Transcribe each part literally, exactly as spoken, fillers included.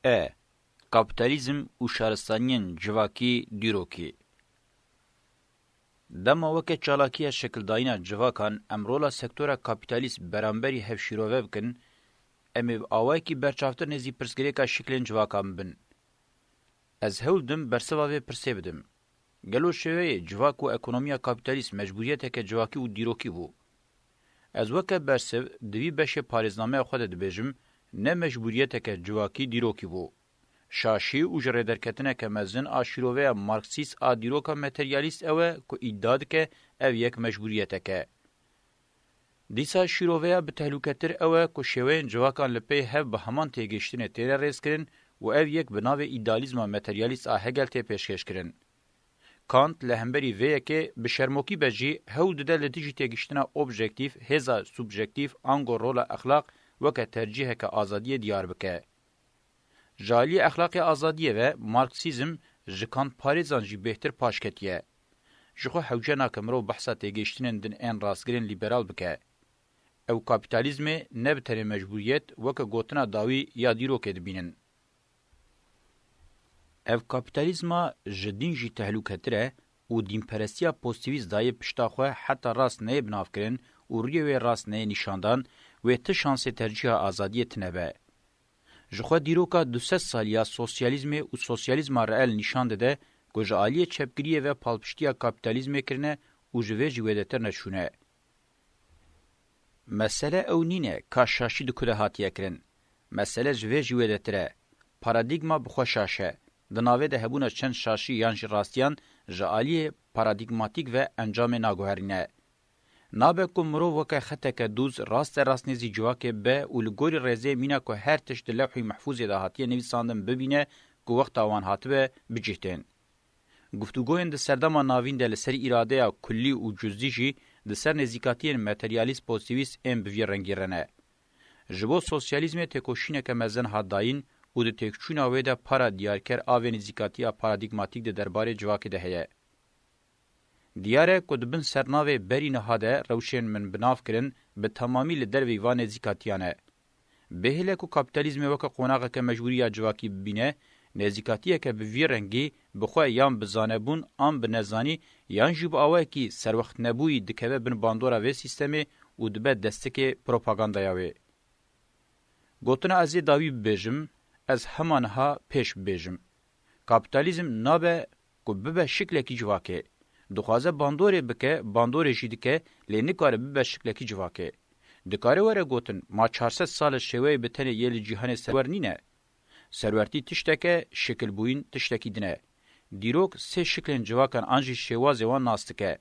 E. Kapîtalîzm û şaristaniyên civakî dîrokî. Dema weke çalakiya şekildayîna civakan em rola sektora kapîtalîst beramberî hev şîrove bikin, em ê bi awayekî berçavtir nêzî pirsgirêka şiklên civakan bibin. Ez hewl didim bersiva vê pirsê bidim. Gelo şêweyê civak û ekonomiya kapîtalîst mecbûriyeteke civakî û dîrokî bû? Ez weke bersiv di vî beşê parêznameya xwe de dibêjim, ne mecbûriyeteke civakî dîrokî bû. Şaşî û ji rêderketineke mezin a şîroveya marksîst a dîroka materyalîst ew e ku îdia dike ev yek mecbûriyetek e. Dîsa şîroveya bi tehlûketir ew e ku şêweyên civakan li pey hev bi heman têgihiştinê têne rêzkirin û ev yek bi navê îdealîzma materyalîst a Hegel tê pêşkêşkirin. Kant li hemberî vê yekê bi şermokî be jî hewl dide li dijî têgihiştina objektîf, hêza subjektîf ango rola exlaq weke tercîheke azadiyê diyar bike. Ji aliyê exlaqê azadiyê ve Marksîzm ji kantparêzan jî bêhtir paş ketiye. Ji xwe hewce nake mirov behsa têgihiştinên din ên rastgirên lîberal bike. Ew kapîtalîzmê ne bi tenê mecbûriyet weke gotina dawî ya dîrokê dibînin. Ev kapîtalîzma ji dîn jî tehlûketir e û dînperestiya pozîtîvîst dayê pişta xwe heta rast neyê binavkirin û rûyê wê rast neyê nîşandan, wê ti şansê tercîha azadiyê tine be. Ji xwe dîroka du sed salî ya sosyalîzmê û sosyalîzma reel nîşan dide ku ji aliyê çepgiriyê ve palpiştiya kapîtalîzmê kirine û ji vê jî wêdetir neçûne. Mesele ew nîne ka şaşî di ku de hatiye kirin. Mesele ji vê jî wêdetir e. Paradîgma bi xwe şaş e. Di navê de hebûna çend şaşî yan jî rastiyan ji aliyê paradîgmatîk ve encamê naguherîne. Nabe ku mirov weke xeteke dûz raste rast nêzî civakê be û li gorî rêzê mîna ku her tişt di lewhî mehfûzê de hatiye nivîsandin bibîne ku wexta wan hatibe bicih tên. Guftûgoyên di serdema navîn de li ser îradeya kullî û cuzdî jî di ser nêzîkatiyên materyalîst pozîtîvîst ên bi vî rengî re ne. Ji bo sosyalîzmê têkoşîneke mezin hat dayîn û di têkçûna wê de para diyarker a vê nêzîkatiya paradîgmatîk di derbarê civakê de heye. Diyar e ku di bin sernavê berî niha de rewşên min bi nav kirin bi temamî li derveyî van nêzîkatiyan e. Bêhêle ku kapîtalîzmê weke qonaxeke mecbûrî ya civakî bibîne, nêzîkatiyeke bi vî rengî bi xwe yan bi zanebûn an bi nezanî yan jî bi awayekî serwextnebûyî dikeve bin bandora vê sîstemê û dibe destikê propagandaya wê. Gotina ez ê dawî bibêjim, ez hema niha pêş bibêjim. Kapîtalîzm nabe ku bibe şiklekî civakê. Dixwaze bandorê bike, bandorê jî dike, lê nikare bibe şiklekî civakê. Dikare were gotin, ma çar sed sal e şêweyê bi tenê yê li cîhanê serwer nîne. Serwertî tiştek e, şikilbûyîn tiştekî din e. Dîrok sê şiklên civakan an jî şêwazê wan nas dike.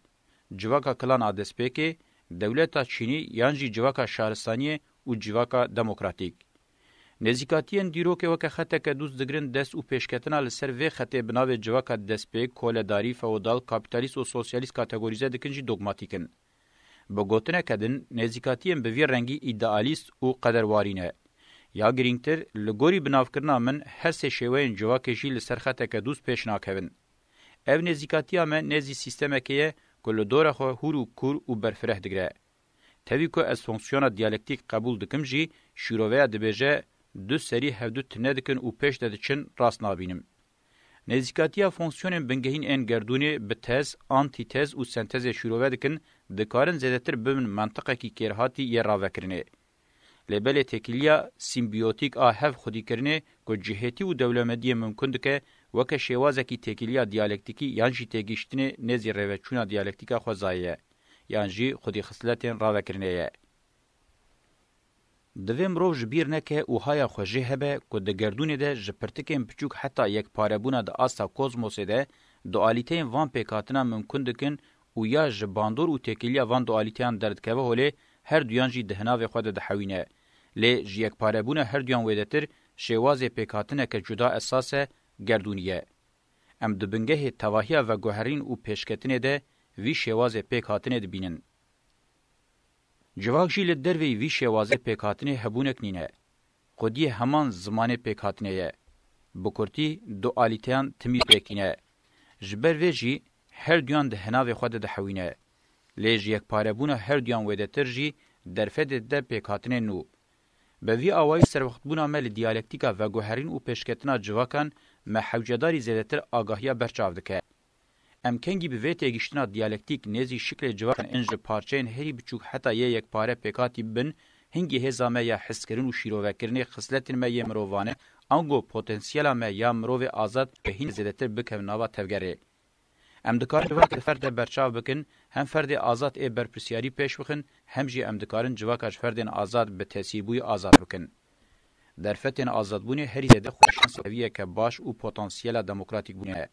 Civaka kilan a destpêkê, dewleta çînî yan jî civaka şaristaniyê û civaka demokratîk. Nêzîkatiyên dîrokê weke xeteke dûz digirin dest û pêşketina li ser vê xetê bi navê civaka destpêk, koledarî, feodal, kapîtalîst û sosyalîst kategorîze dikin jî dogmatîk in. Bi gotineke din, nêzîkatiyên bi vî rengî îdealîst û qederwarî ne. Ya girîngtir, li gorî binavkirina min, her sê şêweyên civakê jî li ser xeteke dûz pêş nakevin. Ev nêzîkatiya me nêzî sîstemekê ye ku li dora xwe hûr û kûr û berfireh digire. Tevî ku ez fonksiyona diyalektîk qebûl dikim jî, şîroveya dibêje, du serî hevdu tune dikin û pêş de diçin, rast nabînim. Nêzîkatiya fonksiyonên bingehîn ên gerdûnê bi tez, antîtez û sentezê şîrove dikin, dikarin zêdetir bibin mentiqekî kêrhatî yê ravekirinê. Lê belê têkiliya sîmbiyotîk a hev xwedîkirinê ku cihêtî û dewlemendiyê mimkun dike, weke şêwazekî têkiliya diyalektîkî yan jî têgihiştinê nêzî rêveçûna diyalektîka xwezayê ye, yan jî xwedîxisletên ravekirinê ye. Divê mirov ji bîr neke û haya xwe jê hebe ku di gerdûnê de ji pirtikên piçûk heta yekparebûna di asta kozmosê de dualîteyên van pêkhatina mimkun dikin û ya ji bandor û têkiliya van dualîteyan derdikeve holê, her duyan jî di hinavê xwe de dihewîne. Lê ji yekparebûna her duyan wêdetir şêwazê pêkhatineke cuda esas e, gerdûnî ye. Em di bingehê tevahiya veguherîn û pêşketinê de vî şêwazê pêkhatinê dibînin. Civak jî li derveyî vî şêwazê pêkhatinê hebûnek nîne. Xwediyê heman zimanê pêkhatinê ye. Bi kurtî, dualîteyan timî pêk tîne. Ji ber vê jî her duyan di hinavê xwe de dihewîne. Lê ji yekparebûna her duyan wêdetir jî derfetê dide pêkhatinên nû. Bi vî awayî serwextbûna me li diyalektîka veguherîn û pêşketina civakan me hewcedarî zêdetir agahiya berçav dike. Em kengî bi vê têgiştina diyalektîk nêzî şiklê civakan ên ji parçeyên herî biçûk heta yê yekpare pêkhatî bibin, hingî hêza me ya hiskirin û şîrovekirinê xisletên me yê mirovane, ango potensiyela me ya mirovê azad bi hîn zêdetir bikevin nava tevgerê. Em dikarin civaka li ferd de berçav bikin, hem ferdê azad ê berpirsiyarî pêş bixin, hem jî em dikarin civaka ji ferdên azad bi tesîrbûyî azad bikin. Derfetên azadbûnê herî zêde xweşansî heviyeke baş û potansiyela demokratîkbûnê ye.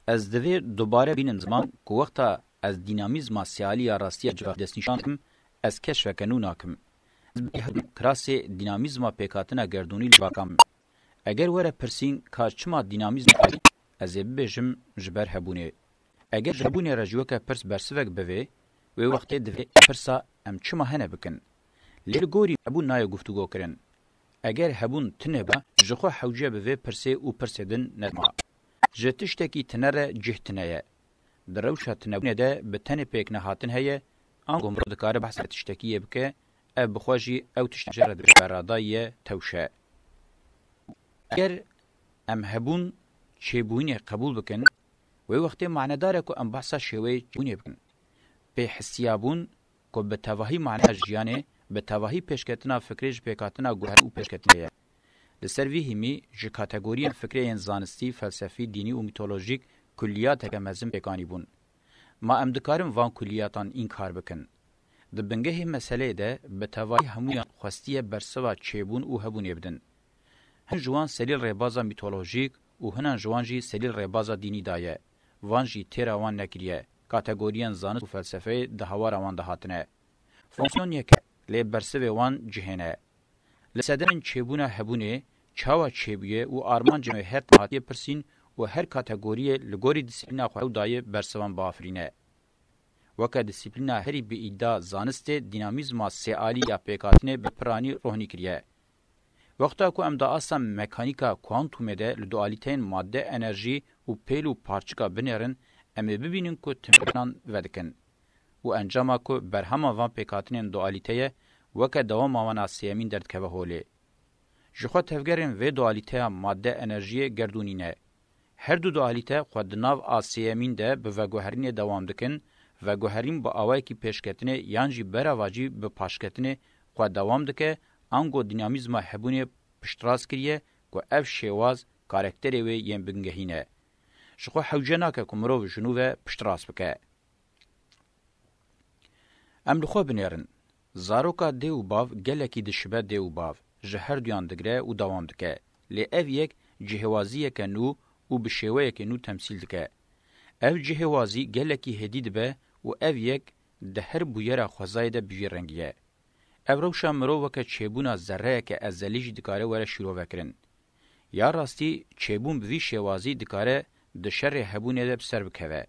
Ez divê dubare bînim ziman ku wexta ez dînamîzma sêalî ya rastî ya civakî destnîşan dikim, ez keşfeke nû nakim. Ez bêhtir kirasê dînamîzma pêkhatina gerdûnî li civaka min. Eger were pirsîn ka çima dînamîzm heye, ez ê bibêjim ji ber hebûnê. Eger ji hebûnê re ji weke pirs bersivek bivê, wê wextê divê pirsa em çima hene bikin. Lê li gorî hebûn nayê guftûgo kirin. Eger hebûn tune ba, ji xwe hewce bi vê pirsê û pirsê din nedima. Ji tiştekî tune re cih tune ye. Di rewşa tunebûnê de bi tenê pêknehatin heye, ango mirov dikare behsa tiştekî yê bike, ev bi xwe jî ew tişt jê re dibe beradayî ye, tewşe. Eger em hebûn çêbûyînê qebûl bikin, wê wextê manedar e ku em behsa şêweyê çêbûnê bikin. Pêhesiyabûn ku bi tevahî maneya jiyanê, bi tevahî pêşketina fikrê ji pêkhatina guherî û pêşketinê ye. Li ser vî hîmî ji kategoriyên fikrê yên zanistî, felsefî, dînî û mîtolojîk kulliyateke mezin pêk anîbûn. Ma em dikarin van kulliyatan înkar bikin? Di bingehê meseleyê de bi tevahî hemûyan xwestiye bersiva çêbûn û hebûnê bidin. Hin ji wan serî li rêbaza mîtolojîk û hinan ji wan jî serî li rêbaza dînî daye. Van jî têra wan nekiriye. Kategoriyên zanist û felsefeyê di hawara wan de hatine. Fonksiyon yek e, lê bersivê wan cihê ne. Li sedenên çêbûna hebûnê, çawa çêbûye û armancên wê her tim hatiye pirsîn û her kategoriyê li gorî disiplîna xwe ew daye bersivan biafirîne. Weke disiplîna herî bi îda zanistê dînamîzma sêalî ya pêkhatinê bi piranî rohnî kiriye. Wexta ku em di asta mekanîka kuantumê de li dualîteyên madde, enerjî û pêl û parçika binêrin, em ê bibînin ku timî piran vedikin. Û encama ku berhema van pêkhatinên dualîte ye, weke dewama wan a sêyemîn derdikeve holê. Ji xwe tevgerên vê dualîteya madde enerjiyê gerdûnî ne. Her du dualîte xwe di nav a sêyemîn de bi veguherînê dewam dikin, veguherîn bi awayekî pêşketinê yan jî beravajî bi paşketinê xwe dewam dike, ango dînamîzma hebûnê piştrast kiriye ku ev şêwaz karakterê wê yên bingehîn e. Ji xwe hewce nake ku mirov ji nû ve piştrast bike. Em li xwe binêrin. Zaroka dê û bav gelekî dişibe dê û bav, ji herduyan digire û dewam dike. Lê ev yek cihêwaziyeke nû û bi şêweyeke nû temsîl dike. Ev cihêwazî gelekî hêdî dibe û ev yek di her bûyera xwezayê de bi vî rengî ye. Ev rewşa mirov weke çêbûna zerreyeke ezelî jî dikare were şîrovekirin. Ya rastî, çêbûn bi vî şêwazî dikare di şerê hebûnê de bi ser bikeve.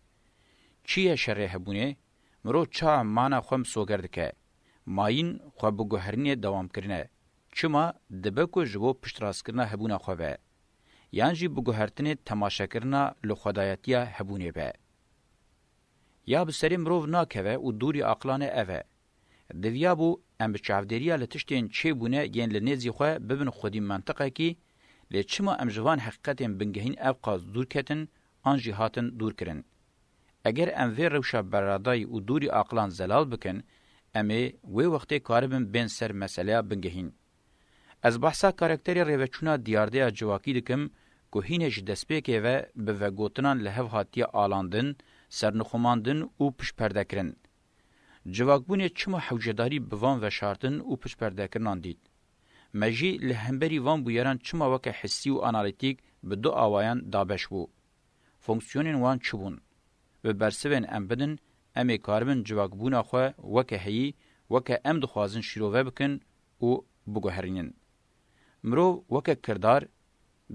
Çi ye şerê hebûnê? Mirov çawa mana xwe misoger dike? Mayîn xwe bi guherînê dewamkirin e. Çima? Dibe ku ji bo piştrastkirina hebûna xwe be. Yan jî bi guhertinê temaşekirina li xwedayetiya hebûnê be. Ya bi serê mirov nakeve û dûrî aqilane ev e. Diviyabû em bi çavdêriya li tiştên çêbûne yên li nêzî xwe bibin xwedî mentiqekî, lê çima em ji van heqîqetên bingehîn ew qas dûr ketin an jî hatin dûrkirin? Eger em vê rewşa beradayî û dûrî aqilan zelal bikin, em ê wê wextê karibin bên ser meseleya bingehîn. Ez behsa karakterê rêveçûna diyardeya civakî dikim ku hîne ji destpêkê ve bi vegotinan li hev hatiye alandin, sernixumandin û piştperdekirin. Civakbûnê çima hewcedarî bi van veşartin û piştperdekirinan dît? Me jî li hemberî van bûyeran çima weke hissî û analîtîk bi du awayan dabeş bû? Fonksiyonên wan çi bûn? Bi bersivên em bidin, em ê karibin civakbûna xwe weke heyî, weke em dixwazin şîrove bikin û biguherînin. Mirov weke kirdar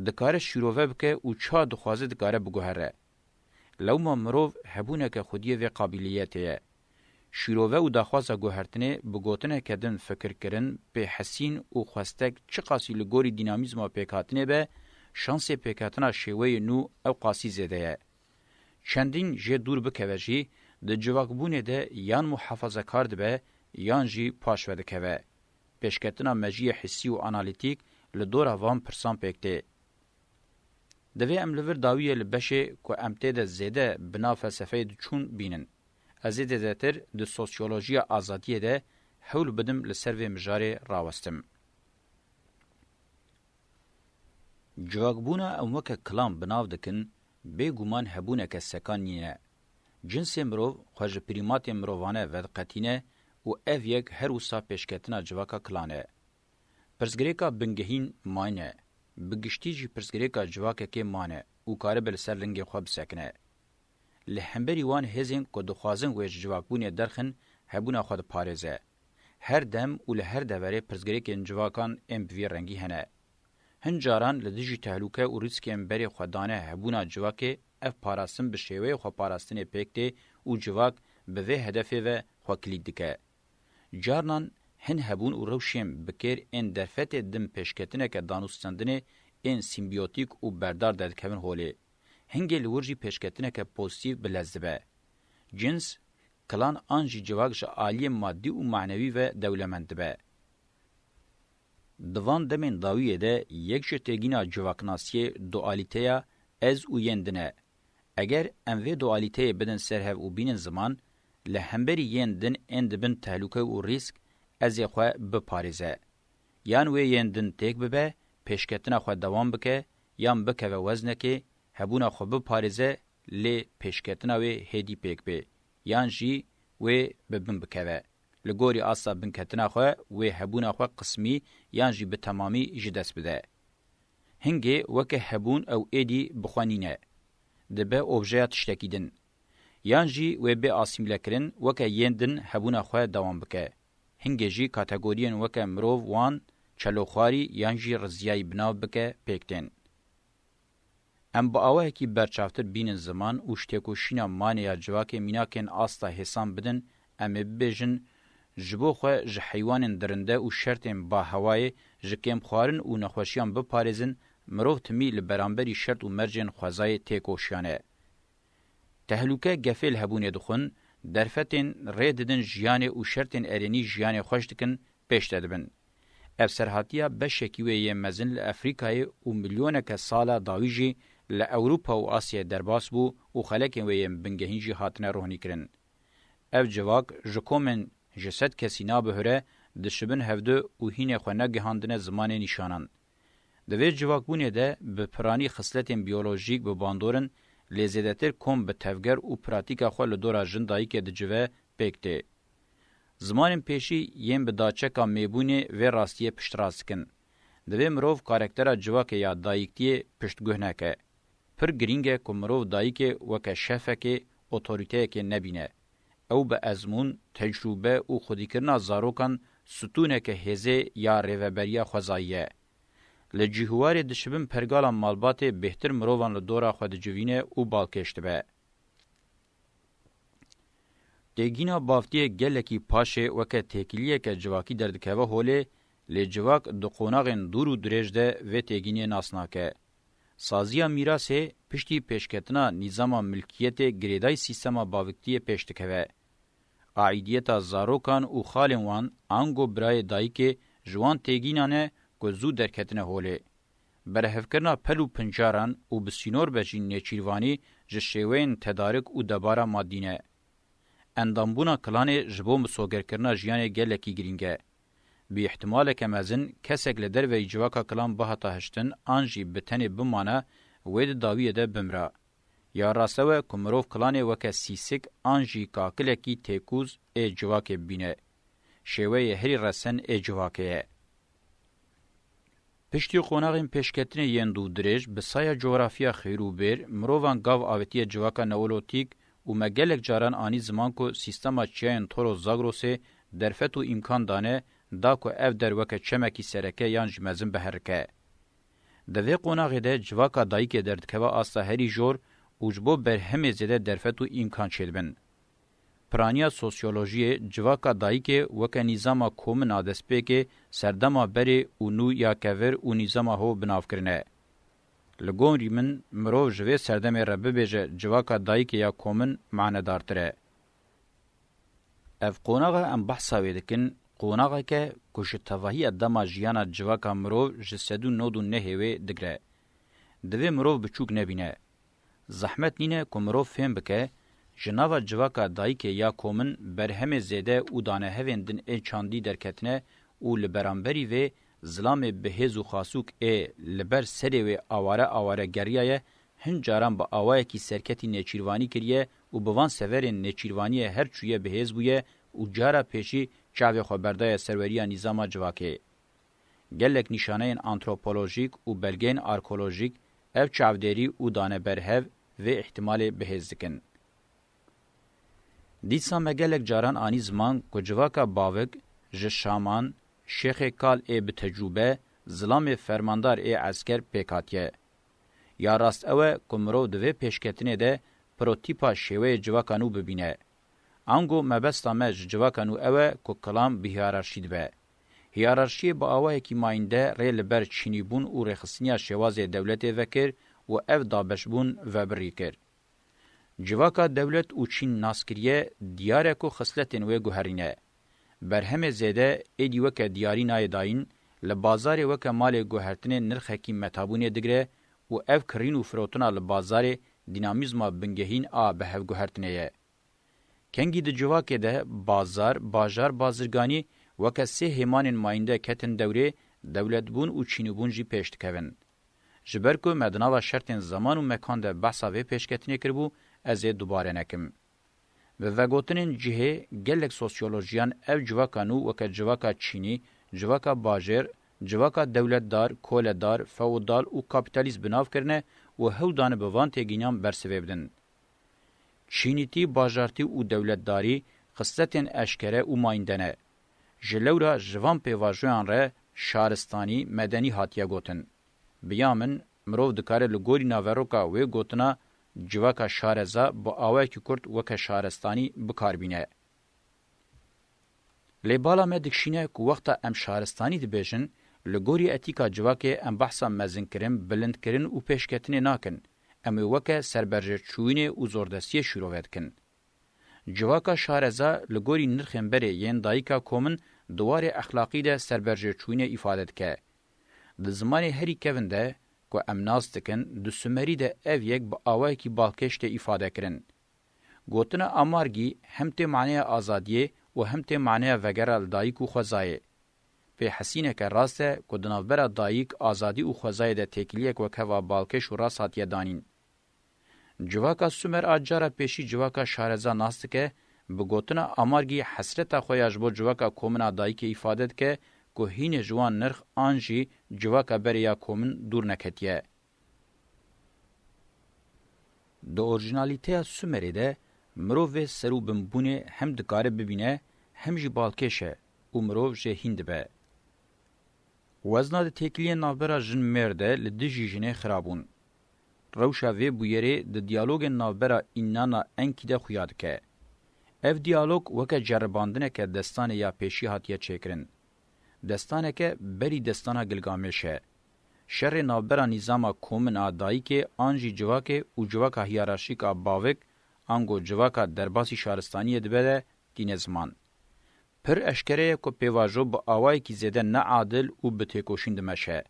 dikare şîrove bike û çawa dixwaze dikare biguhere. Lewma mirov hebûneke xwediyê vê qabiliyetê ye. Şîrove û daxwaza guhertinê bi gotineke din fikirkirin, pêhesîn û xwestek çiqasî li gorî dînamîzma pêkhatinê be, şansê pêkhatina şêweyê nû ew qasî zêde ye. Çendîn jê dûr bikeve jî, di civakbûnê de yan muhafazekar dibe, yan jî paş vedikeve. pêşketina mejiyê hissî û analîtîk li dora van pirsan pêk tê. Divê em li vir dawiyê li beşê ku em tê de zêde bi nav felsefeyê diçûn bînin. Ez ê zêdetir di sosyolojiya azadiyê de hewl bidim li ser vê mijarê rawestim. Civakbûna em weke kilan bi nav dikin, bêguman hebûneke sekan nîne. Cinsê mirov xwe ji prîmatên mirovane vediqetîne û ev yek her wisa pêşketina civaka kilan e. Pirsgirêka bingehîn mayîn e. Bi giştî jî pirsgirêka civakekê mane û karibe li ser lingê xwe bisekine. Li hemberî wan hêzên ku dixwazin wê ji civakbûnê derxin, hebûna xwe diparêze. Her dem û li her deverê pirsgirêkên civakan ên bi vî rengî hene. Hin caran li dijî tehlûke û rîskên berê xwe dane hebûna civakê, ev parastin bi şêweyê xweparastinê pêk tê û civak bi vê hedefê ve xwe kilît dike. Carnan hin hebûn û rewşên bi kêr ên derfetê din pêşketineke danûstendinê ên sîmbiyotîk û berdar derdikevin holê. Hingê li wir jî pêşketineke pozîtîf bi lez dibe. Cins, kilan an jî civak ji aliyê madî û manewî ve dewlemend dibe. Di van demên dawiyê de yek ji têgîna civaknasiyê dualîteya ez û yên din e. Eger em vê dualîteyê bidin ser hev û bînin ziman, li hemberî yên din ên dibin tehlûke û rîsk, ez ê xwe biparêze. Yan wê yên din têk bibe, pêşketina xwe dewam bike, yan bikeve weznekê, hebûna xwe biparêze, lê pêşketina wê hêdî pêk bê, yan jî wê bi bin bikeve. Li gorî asta binketina xwe wê hebûna xwe qismî yan jî bi temamî ji dest bide. Hingê weke hebûn ew êdî bi xwe nîne. Dibe objeya tiştekî din. Yan jî wê bê asîmlekirin weke yên din hebûna xwe dewam bike. Hingê jî kategoriyên weke mirov wan çeloxwarî yan jî riziyayî bi nav bike pêk tên. Em bi awayekî berçavtir bînin ziman û ji têkoşîna manê ya civakê mînakên asta hêsan bidin, em ê bibêjin, ji bo xwe ji heywanên dirinde û şertên bahewayê, ji kêmxwarin û nexweşiyan biparêzin, mirov timî li beramberî şert û mercên xwezayê têkoşiyane. Tehlûke gefê li hebûnê dixwin, derfetên rê didin jiyanê û şertên erênî jiyanê xweş dikin, pêş de dibin. Ev serhatiya beşekî wê yê mezin li Efrîkayê û milyoneke sala dawî jî li Ewropa û Asyayê derbas bû û xelekên wê yên bingehîn jî hatine rohnîkirin. Ev civak ji komên ji sed kesî nabihure, dişibin hevdu û hînê xwe negihandine zimanê nîşanan. Di vê civakbûnê de bi piranî xisletên biyolojîk bi bandor in, lê zêdetir kom bi tevger û pratîka xwe li dora jin dayikê dicive pêk tê. Zimanên pêşî yên bi daçeka mêbûnê vê rastiyê piştrast dikin. Divê mirov karaktera civakê ya dayiktiyê piştguh neke. Pir girîng e ku mirov dayikê weke şefekê, otorîteyekê nebîne. Ew bi ezmûn, tecrûbe û xwedîkirina zarokan stûneke hêzê ya rêveberiya xwezayî ye. Li cîhwarê dişibin pergala malbatê bêhtir mirovan li dora xwe dicivîne û balkêş dibe. Têgîna bavtiyê gelekî paşê weke têkiliyeke civakî derdikeve holê, lê civak di qonaxên dûr û dirêj de vê têgînê nas nake. Saziya mîrasê piştî pêşketina nîzama milkiyetê girêdayî sîstema baviktiyê pêş dikeve. Aîdiyeta zarokan û xalên wan ango birayê dayikê ji wan têgînan e ku zû derketine holê. Berhevkirina pel û pincaran û bi sînor be jî nêçîrvanî ji şêweyên tedarik û debara madî ne. Endambûna kilanê ji bo misogerkirina jiyanê gelekî girîng e. Bi îhtimaleke mezin kesek li derveyî civaka kilan bihata hiştin an jî bi tenê bimana, wê di dawiyê de bimra. Ya rastew e ku mirov kilanê weke sîsik an jî kakilekî têkûz ê civakê bibîne. Şêweyê herî resen ê civakê ye. Piştî qonaxên pêşketinê yên dû dirêj, bi saya coğrafya xêr û bêr, mirovan gav avêtiye civaka neolotîk û me gelek caran anî ziman ku sîstema çiyayên Toros Zagrosê derfet û îmkan dane, da ku ev der weke çemekî sereke yan jî mezin biherike. Di vê qonaxê de civaka dayikê derdikeve asta herî jor û ji bo berhemê zêde derfet û îmkan çêdibin. Piraniya sosyolojiyê civaka dayikê weke nîzama komin a destpêkê, serdema berê û nû ya kevir û nîzama ho bi nav kirine. Li gorî min, mirov ji vê serdemê re bibêje civaka dayikê ya komin manedartir e. Ev qonaxa em behsa wê dikin, Qonaxeke ku ji tevahiya dema jiyana civaka mirov ji sed û nod û nehê wê digre. Divê mirov biçûk nebîne. Zehmet nîne ku mirov fêm bike, ji nava civaka dayikê ya komin berhemê zêde û danehevên din ên çandî derketine û li beramberî vê zilamê bi hêz û xasûk ê li ber serê wê aware aware geriyaye, hin caran bi awayekî serketî nêçîrvanî kiriye û bi van severên nêçîrvaniyê her çûye bi hêz bûye û cara pêşî çavê xwe berdaye serweriya nîzama civakê. Gelek nîşaneyên antropolojîk û belgeyên arkeolojîk ev çavdêrî û dane berhev vê îhtimalê bi hêz dikin. Dîsa me gelek caran anî ziman ku civaka bavik ji şaman, şêxê kal ê bi tecrûbe, zilamê fermandar ê esker pêk hatiye. Ya rast ew e ku mirov di vê pêşketinê de prototîpa şêweyê civaka nû bibîne. Ango mebesta me ji civaka nû ew e ku kilam bi hiyerarşî dibe. Hiyerarşiyê bi awayekî mayînde rê li ber çînîbûn û rêxistiniya şêwazê dewletê vekir û ev dabeşbûn vebirî kir. Civaka dewlet û çîn nas kiriye, diyar e ku xisletên wê guherî ne. Berhemê zêde êdî weke diyarî nayê dayîn, li bazarê weke malê guhertinê nirxekî metabûnê digire û ev kirîn û firotina li bazarê dînamîzma bingehîn a bihevguhertinê ye. Kengî di civakê de bazar, bajar, bazirganî weke sê hêmanên mayînde ketin dewrê, dewletbûn û çînîbûn jî pêş dikevin. Ji ber ku me di nava şertên zeman û mekan de behsa vê pêşketinê kiribû, ez ê dubare nekim. Bi vegotinên cihê, gelek sosyolojiyan ev civaka nû weke civaka çînî, civaka bajêr, civaka dewletdar, koledar, feodal û kapîtalîst bi nav kirine û hewl dane bi van têgînan bersivê bidin. Çînîtî, bajartî û dewletdarî xisletên eşkere û mayînde ne. Ji lewra ji van pêvajoyan re şaristanî, medenî hatiye gotin. Bi ya min, mirov dikare li gorî naveroka wê gotina civaka şareza bi awayekî kurt weke şaristanî bi kar bîne. Lê bala me dikişîne ku wexta em şaristanî dibêjin, li gorî etîka civakê em behsa mezinkirin, bilindkirin û pêşketinê nakin. Em ê weke serberjêçûyînê û zordestiyê şîrove dikin. Civaka şareza li gorî nirxên berê yên dayika komin di warê exlaqî de serberjêçûyînê îfade dike. Di zimanê herî kevin de ku em nas dikin, di Sumerî de ev yek bi awayekî balkêş tê îfade kirin. Gotina amargî hem tê maneya azadiyê û hem tê maneya vegera li dayik û xwezayê. Pê hesîneke rast e ku di navbera dayik, azadî û xwezayê de têkiliyek wekhev a balkêş û rast hatiye danîn. Civaka Sumer a cara pêşî civaka şareza nas dike, bi gotina amargî hesreta xwe ya ji bo civaka komin a dayikê îfade dike ku hînê ji wan nirx an jî civaka berê ya komin dûr neketiye. Di orjinalîteya Sumerê de mirov vê ser û binbûnê hem dikare bibîne hem jî balkêş e û mirov jê hîn dibe. Wezna di têkiliyên navbera jin mêr de li dijî jinê xira bûn. Rewşa vê bûyerê di diyalogên navbera Înnana Enkî de xuya dike. Ev diyalog weke ceribandineke destanê ya pêşî hatiye çêkirin. Destaneke berî destana Gilgamêş e. Şerê navbera nîzama komin a dayikê an jî civakê û civaka hiyerarşîk a bavik, ango civaka derbasî şaristaniyê dibe de tîne ziman. Pir eşkere ye ku pêvajo bi awayekî zêde neadil û bi têkoşîn dimeşe.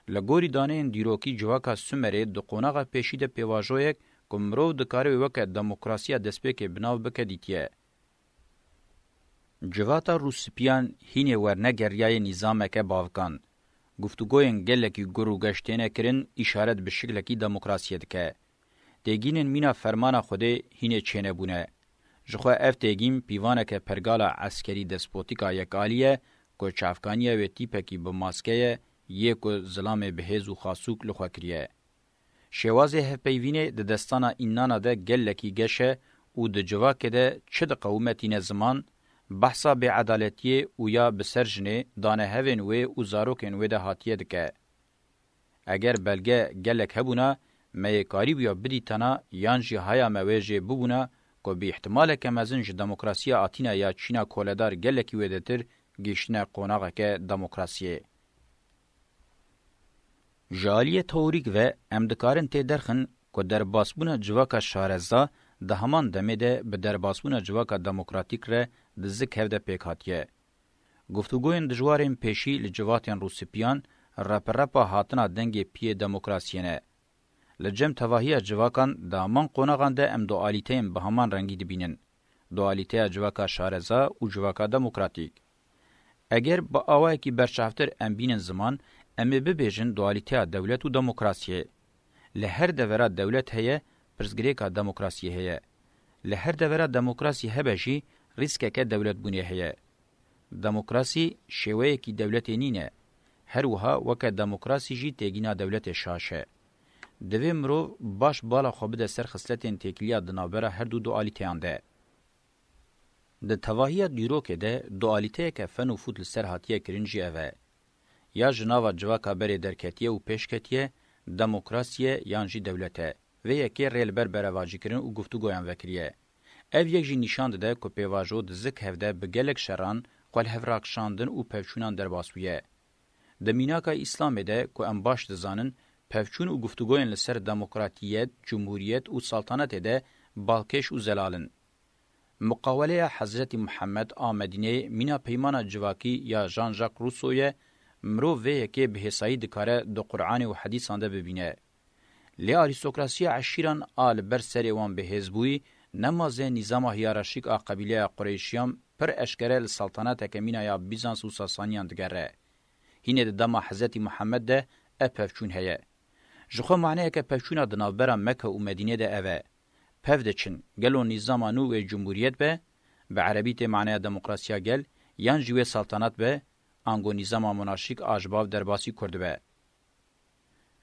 Li gorî daneyên dîrokî civaka Sumerê di qonaxa pêşî de pêvajoyek ku mirov dikare wê weke demokrasiya destpêkê bi nav bike dîtiye. Civata rûspiyan hînê wernegeriyaye nîzameke bavikan. Guftûgoyên gelekî gur û geş têne kirin, îşaret bi şiklekî demokrasiyê dike. Têgînên mîna fermana Xwedê hînê çênebûne. Ji xwe ev têgîn pîvaneke pergala eskerî despotîk a yekalî ye ku çavkaniya wê tîpekî bi maske ye, yê ku zilamê bi hêz û xasûk li xwe kiriye. Şêwazê hevpeyvînê di destana Înnana de gelekî geş e û di civakê de çi diqewime tîne ziman, behsa bêedaletiyê û ya bi ser jinê, danehevên wê û zarokên wê de hatiye dike. Eger belge gelek hebûna, me yê karîbûya bidîtana yan jî haya me wê jê bibûna ku bi îhtimaleke mezin ji demokrasiya Atîna ya Çîna koledar gelekî wêdetir gihîştine qonaxeke demokrasiyê. Ji aliyê teorîk ve em dikarin tê derxin ku derbasbûna civaka şareza di heman demê de bi derbasbûna civaka demokratîk re di zik hev de pêk hatiye. Guftûgoyên dijwarên pêşî li civatên rûspîyan reperepa hatina dengê piyê demokrasiyê ne. Li cem tevahiya civakan di heman qonaxan de em dualîteyên bi heman rengî dibînin. Dualîteya civaka şareza û civaka demokratîk. Eger bi awayekî berçavtir em bînin ziman, em ê bibêjin dualîteya dewlet û demokrasiyê. Li her devera dewlet heye, pirsgirêka demokrasiyê heye. Li her devera demokrasî hebe jî rîskeke dewletbûnê heye. Demokrasî şêweyekî dewletê nîne. Her wiha weke demokrasî jî têgîna dewletê şaş e. Divê mirov baş bala xwe bide ser xisletên têkiliya di navbera her du dualîteyan de. Di tevahiya dîrokê de dualîteyeke fen û fût li ser hatiye kirin jî ev e. Ya ji nava civaka berê derketiye û pêş ketiye, demokrasî ye yan jî dewlet e. Vê yekê rê li ber berevacîkirin û guftûgoyan vekiriye. Ev yek jî nîşan dide ku pêvajo di zik hev de bi gelek şeran, xwelhev rakişandin û pevçûnan derbas bûye. Di mînaka Îslamê de ku em baş dizanin, pevçûn û guftûgoyên li ser demokratiyet, cumhuriyet û saltanetê de balkêş û zelal in. Muqaweleya Hezretî Muhammed a Medîneyê mîna peymana civakî ya Jean-Jacques Rousseau ye, mirov vê yekê bi hêsayî dikare di Qur'anê û hedîsan de bibîne. Lê arîstokrasiya eşîran a li ber serê wan bihêz bûyî, nemaze nîzama hiyerarşîk a qebîleya Qureyşiyan pir eşkere li saltaneteke mîna ya Bîzans û Sasaniyan digere. Hînê di dema Hezretî Muhammed de ev pevçûn heye. Ji xwe maneyeke pevçûna di navbera Meke û Medînê de ev e. Pev diçin, gelo nîzama nû wê cumhuriyet be, bi erebî tê maneya demokrasiya gel, yan jî wê saltanat be, ango nîzama monarşîk a ji bav derbasî Kurd be.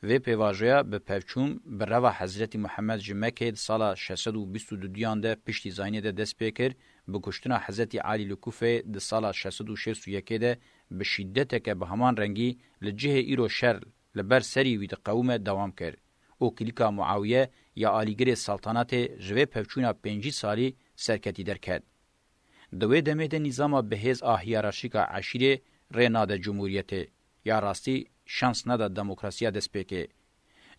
Vê pêvajoya bi pevçûn bi reva Hezretî Muhammed ji Mekê di sala şeş sed û bîst û duduyan de piştî zayînê de dest pê kir, bi kuştina Hezretî Alî li Kufeyê di sala şeş sed û şêst û yekê de bi şîdeteke bi heman rengî li cihê îro şer li ber serî wî diqewime dewam kir û klîka Muawiye ya alîgirê saltanatê ji vê pevçûna pêncî salî serketî derket. Di wê demê de nîzama bihêz a hiyerarşîka eşîrê rê nade cumhuriyetê, ya rastî şans neda demokrasiya destpêkê.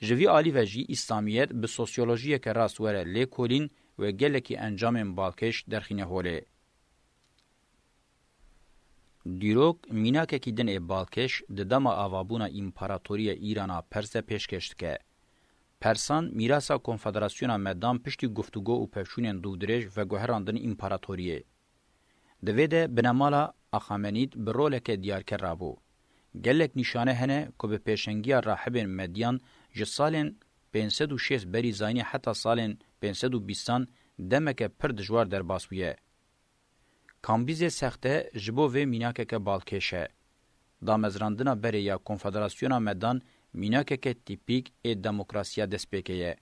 Ji vî alî ve jî îslamiyet bi sosyolojiyeke rast were lêkolîn wê gelekî encamên balkêş derxîne holê. Dîrok mînakekî din ê balkêş di dema avabûna împaratoriya Îrana Pers de pêşkêş dike. Persan mîrasa Konfederasyona me dan piştî guftûgo û pevçûnên dûvdirêj veguherandin împaratoriyê. Di vê de binemala Axamenîd bi roleke diyarker rabû. Gelek nîşane hene ku bi pêşengiya rahibên Medyan ji salên pênc sed û şêst berî zayînê heta salên pênc sed û bîstan demeke pir dijwar derbas bûye. Kambîzê Sexte ji bo vê mînakeke balkêş e. Damezrandina berê ya Konfederasyona me dan mînakeke tîpîk ê demokrasiya destpêkê ye.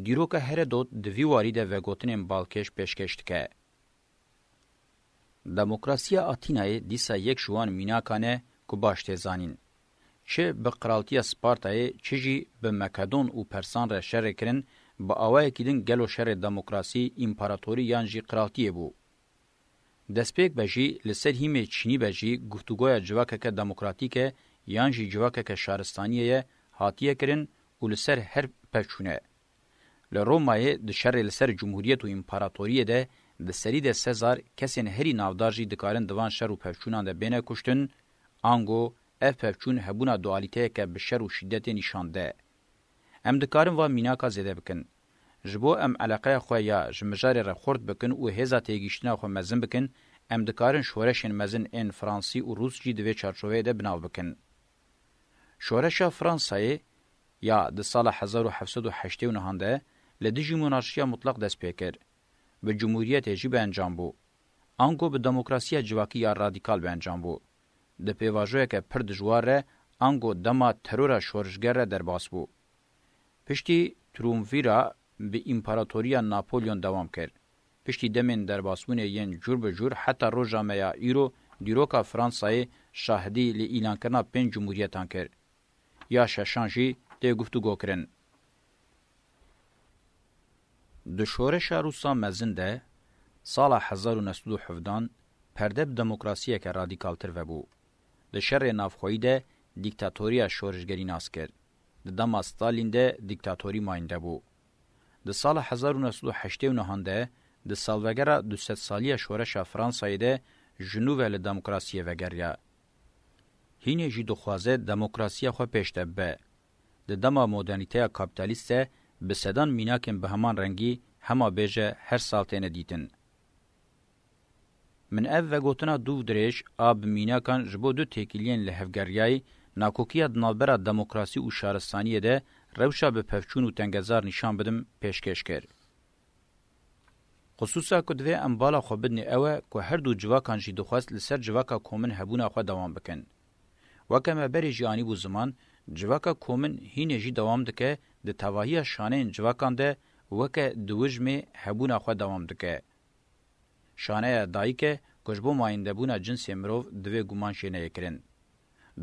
Dîroka Heredot di vî warî de vegotinên balkêş pêşkêş dike. Demokrasiya Atînayê dîsa yek ji wan mînakan e ku baş tê zanîn. Çi bi qiraltiya Spartayê, çi jî bi Makedon û Persan re şerê kirin, bi awayekî din gelo şerê demokrasî, împaratorî yan jî qiraltiyê bû. Destpêk be jî, li ser hîmê çînî be jî, guftûgoya civakeke demokratîk e yan jî civakeke şaristaniyê ye, hatiye kirin û li ser her pevçûn e. Li Romayê di şerê li ser cumhuriyet û împaratoriyê de di serî de Sezar kesên herî navdar jî dikarin di van şer û pevçûnan de bêne kuştin, ango ev pevçûn hebûna dualîteyeke bi şer û şîdetê nîşan de. Em dikarin van mînaka zêde bikin. Ji bo em eleqeya xwe ya ji mijarê re xurt bikin û hêza têgihiştina xwe mezin bikin, em dikarin şoreşên mezin ên fransî û rûs jî di vê çarçoveyê de bi nav bikin. Şoreşa Fransayê ya di sala hezar û heft sed û heştê û neh de li dijî monarşiya mutlaq dest pê kir. Bi cumhuriyetê jî bi encam bû. Ango bi demokrasiya civakî ya radîkal bi encam bû. Di pêvajoyeke pir dijwar re ango dema terora şorişger re derbas bû. Piştî Triumvira bi împaratoriya Napolyon dewam kir. Piştî demên derbasbûnê yên cûr bi cûr heta roja me ya îro dîroka Fransayê şahidî li îlankirina pênc cumhuriyetan kir. Ya şeşan jî tê guftûgo kirin. Di şoreşa Rûsa mezin de, sala hezar û neh sed û hevdehan perde bi demokrasiyeke radîkaltir vebû. Di şerê navxweyî de dîktatoriya şorişgerî nas kir. Di dema Stalîn de dîktatorî mayînde bû. Di sala hezar û neh sed û heştê û neh de, di salvegera du sed saliya şoreşa Fransayê de, ji nû ve li demokrasiyê vegeriya. Hînê jî dixwaze demokrasiya xwe pêş de bibe. Di dema modernîteya kapîtalîst de bi sedan mînakên bi heman rengî hema bêje her sal têne dîtin. Min ev vegotina dû dirêj a bi mînakan ji bo du têkiliyên li hevgeriyayî, nakokiya di navbera demokrasî û şaristaniyê de rewşa bi pevçûn û tengezar nîşan bidim, pêşkêş kir. Xisûsa ku divê em bala xwe bidinê ew e ku her du civakan jî dixwest li ser civaka komin hebûna xwe dewam bikin. Weke me berê jî anîbû ziman, civaka komin hînê jî dewam dike, di tevahiya şaneyên civakan de weke diwijmê hebûna xwe dewam dike. Şaneya dayik e ku ji bo mayîndebûna cinsê mirov divê guman jê neyê kirin.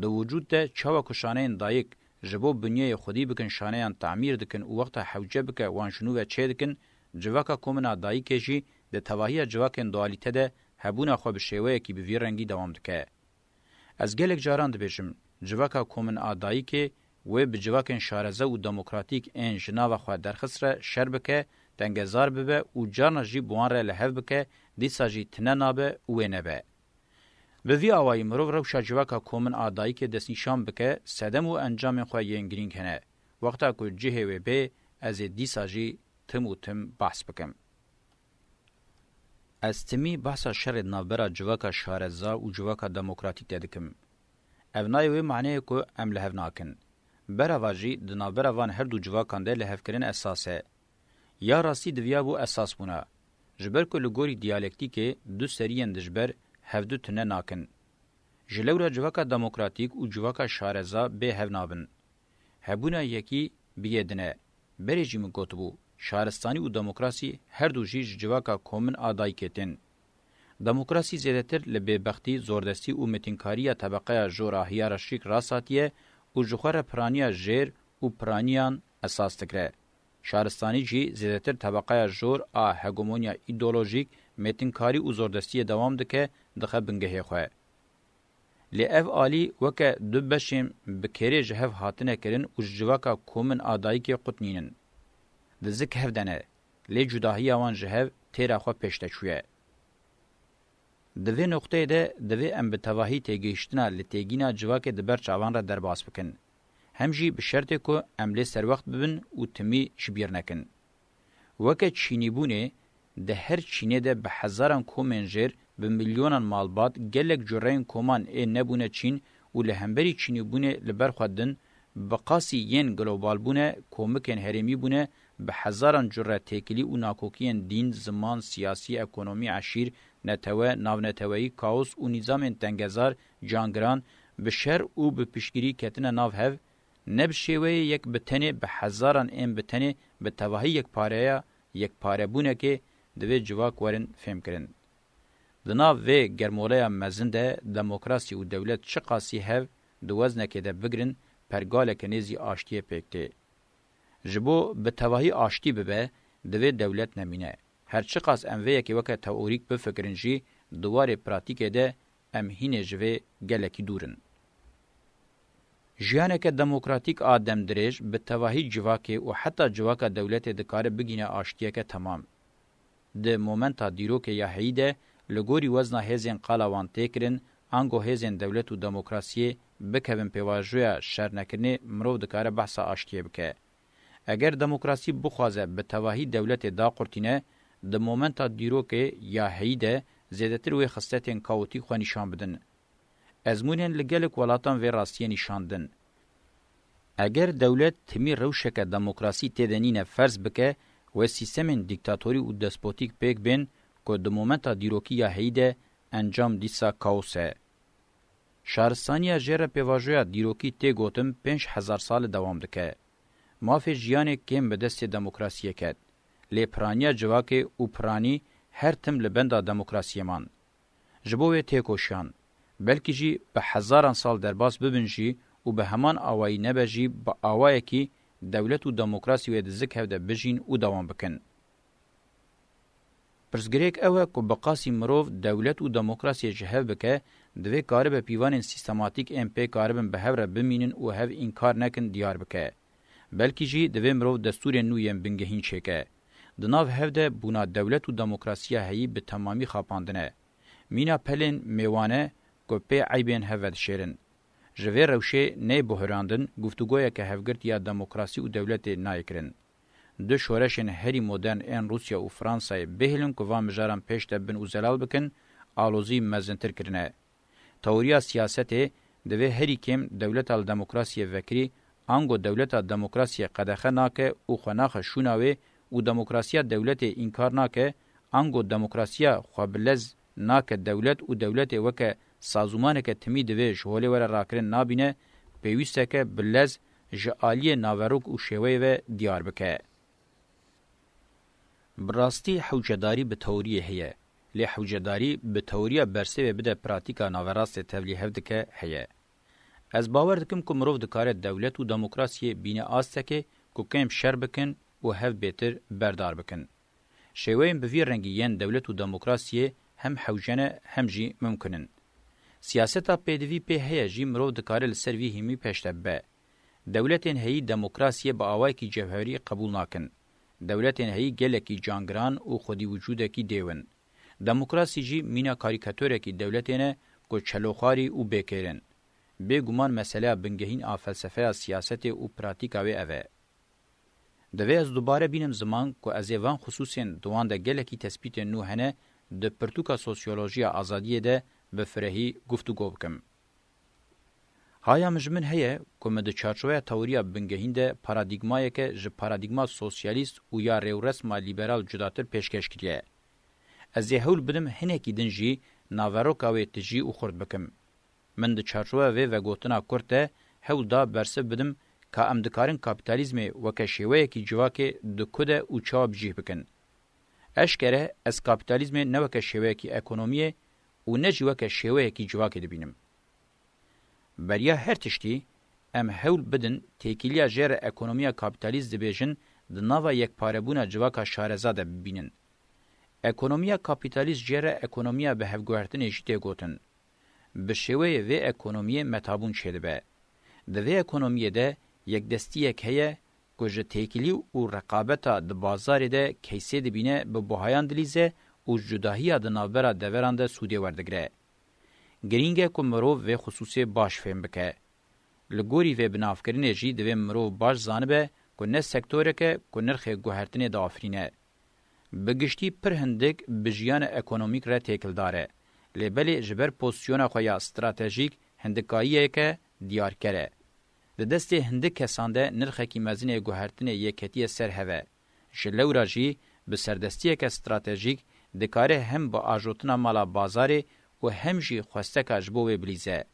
Di wicûd de çawa ku şaneyên dayik ji bo binyeyê xwedî bikin şaneyan tamîr dikin û wexta hewce bike wan ji nû ve çêdikin, civaka komin a dayikê jî di tevahiya civakên dualîte de hebûna xwe bi şêweyekî bi vî rengî dewam dike. Ez gelek caran dibêjim, civaka komin a dayikê wê bi civakên şareze û demokratîk ên ji nava xwe derxist re şer bike, tengezar bibe û carna jî bi wan re li hev bike, dîsa jî tine nabe û wê nebe. Bi vî awayî mirov rewşa civaka komin a dayikê destnîşan bike, sedem û encamên xwe yên girîng hene. Wexta ku cihê wê bê, ez ê dîsa jî tim û tim behs bikim. Ez timî behsa şerê di navbera civaka şareza û civaka demokratîk de dikim. Ev nayê wê maneyê ku em li hev nakin. Berava jî di navbera van her du civakan de lihevkirin esas e. Ya rastî diviyabû esas bûna. Ji ber ku li gorî diyalektîkê du seriyên dijber hevdu tune nakin. Ji lewra civaka demokratîk û civaka şareza bê hev nabin. Hebûna yekî bi yê din e. Berê jî min gotibû, şaristanî û demokrasî her du jî ji civaka komin a dayikê tên. Demokrasî zêdetir li bêbextî, zordestî û metînkariya tebeqeya jor a hiyerarşîk rast hatiye û ji xwe re piraniya jêr û piraniyan esas digire. Şaristanî jî zêdetir tebeqeya jor a hegemoniya îdeolojîk, metînkarî û zordestiyê dewam dike, dixe bingehê xwe. Lê ev alî weke du beşên bi kêrê ji hev hatine kirin û ji civaka komin a dayikê qut nînin. Di zik hev de ne, lê cudahiya wan ji hev têra xwe pêş de çûye. Di vê noqteyê de divê em bi tevahî têgihiştina li têgîna civakê di ber çavan re derbas bikin. Hem jî bi şertê ku em lê serwext bibin û timî ji bîr nekin. Weke çînîbûnê, di her çînê de bi hezaran komên jêr, bi milyonan malbat, gelek cureyên koman ê nebûne çîn û li hemberî çînîbûnê li ber xwe din, bi qasî yên globalbûne, komikên herêmî bûne, bi hezaran cure têkilî û nakokiyên dîn, ziman, siyasî, ekonomî, eşîr, netewe, navneteweyî, kaos û nîzamên tengezar, cangiran, bi şer û bi piştgirî ketine nav hev, ne bi şêweyê yek bi tenê, bi hezaran ên bi tenê, bi tevahî yekpareya, yekparebûnekê divê civak werin fêmkirin. Di nav vê germoleya mezin de demokrasî û dewlet çiqasî hev di weznekê de bigrin, pergaleke nêzî aştiyê pêk tê. Ji bo bi tevahî aştî bibe, divê dewlet nemîne. Her çiqas em vê yekê weke teorîk bifikirin jî, di warê pratîkê de em hînê ji vê gelekî dûr in. Jiyaneke demokratîk a demdirêj bi tevahî civakê û heta civaka dewletê dikare bigîne aştiyeke temam. Di momenta dîrokê ya heyî de, li gorî wezna hêzên qala wan tê kirin, ango hêzên dewlet û demokrasiyê bikevin pêvajoya şernekirinê, mirov dikare behsa aştiyê bike. Eger demokrasî bixwaze bi tevahî dewletê daqurtîne, di momenta dîrokê ya heyî de zêdetir wê xisletên kaotîk xwe nîşan bidin. Ezmûnên li gelek welatan vê rastiyê nîşan din. Eger dewlet timî rewşeke demokrasî tê de nîne ferz bike, wê sîstemên dîktatorî û despotîk pêk bên ku di momenta dîrokî ya heyî de encam dîsa kaos e. Şaristaniya jê re pêvajoya dîrokî tê gotin pênc hezar sal e dewam dike. Mafê jiyanê kêm bi destê demokrasiyê ket. Lê piraniya civakê û piranî her tim li benda demokrasiyê man. Ji bo wê têkoşiyan. Belkî jî bi hezaran sal derbas bibin jî û bi heman awayî nebe jî, bi awayekî dewlet û demokrasî wê di zik hev de bijîn û dewam bikin. Pirsgirêk ew e ku bi qasî mirov dewlet û demokrasiyê ji hev bike, divê karibe pîvanên sîstematîk ên pê karibin bi hev re bimînin û hev înkar nekin diyar bike. Belkî jî divê mirov destûrên nû yên bingehîn çêke. Di nav hev de bûna dewlet û demokrasiya heyî bi temamî xapandine. Mîna pelên mêwane ku pê eybên hev vedişêrin. Ji vê rewşê neyê buhirandin, guftûgoyeke hevgirt ya demokrasî û dewletê nayê kirin. Du şoreşên herî modern ên Rûsya û Fransayê bihêlin ku van mijaran pêş de bin û zelal bikin, alozî mezintir kirine. Teoriya siyasetê divê herî kêm dewleta li demokrasiyê vekirî, ango dewleta demokrasiyê qedexe nake û xwe naxe şûna wê û demokrasiya dewletê înkar nake, ango demokrasiya xwe bi lez nake dewlet û dewletê weke sazûmaneke timî divê ji holê were rakirin nabîne, pêwîsteke bi lez ji aliyê naverok û şêweyê ve diyar bike. Bi rastî hewcedarî bi teoriyê heye, lê hewcedarî bi teoriya bersivê bide pratîka naverastê tevlîhev dike heye. Ez bawer dikim ku mirov dikare dewlet û demokrasiyê bîne astekê ku kêm şer bikin û hev bêtir berdar bikin. Şêweyên bi vî rengî yên dewlet û demokrasiyê hem hewce ne hem jî mimkun in. Siyaseta pêdivî pê heye jî mirov dikare li ser vî hîmî pêş de bibe. Dewletên heyî demokrasiyê bi awayekî cewherî qebûl nakin. Dewletên heyî gelekî cangiran û xwedî wicûdekî dêw in. Demokrasî jî mîna karîkaturekî dewletê ne ku çeloxarî û bêkêr in. Bêguman meseleya bingehîn a felsefeya siyasetê û pratîka wê ev e. Divê ez dubare bînim ziman ku ez ê van xisûsên di wan de gelekî tespîtên nû hene di pirtûka sosyolojiya azadiyê de bi firehî guftûgo bikim. Haya min ji min heye ku min di çarçoveya teoriya bingehîn de paradîgmayeke ji paradîgma sosyalîst û ya rêwresma lîberal cudatir pêşkêş kiriye. Ez ê hewl bidim hinekî din jî naveroka wê tijî û xurt bikim. Min di çarçoveya vê vegotina kurt de hewl da bersiv bidim ka em dikarin kapîtalîzmê weke şêweyekî civakê di ku de û çawa bi cih bikin. Eşkere ez kapîtalîzmê ne weke şêweyekî ekonomiyê û ne jî weke şêweyekî civakê dibînim. Beriya her tiştî, em hewl bidin têkiliya jê re ekonomiya kapîtalîst dibêjin di nava yekparebûna civaka şareza de bibînin. Ekonomiya kapîtalîst jê re ekonomiya bi hevguhertinê jî tê gotin. Bi şêweyê vê ekonomiyê metabûn çêdibe. Di vê ekonomiyê de yekdestiyek heye ku ji têkilî û reqabeta di bazarê de keysê dibîne, bi buhayan dilîze û cudahiya di navbera deveran de sûdê werdigire. Girîng e ku mirov vê xisûsê baş fêm bike. Li gorî vê binavkirinê jî divê mirov baş zanibe ku ne sektorek e ku nirxê guhertinê diafirîne. Bi giştî pir hindik bi jiyana ekonomîk re têkildar e. Lê belê ji ber pozîsyona xwe ya stratejîk hindikayiyeke diyarker e. Di destê hindik kesan de nirxekî mezin ê guhertinê yê ketiye ser hev e. Ji lewra jî bi serdestiyeke stratejîk dikare hem bi ajotina mala bazarê û hem jî xwesteka ji bo wê bilîze.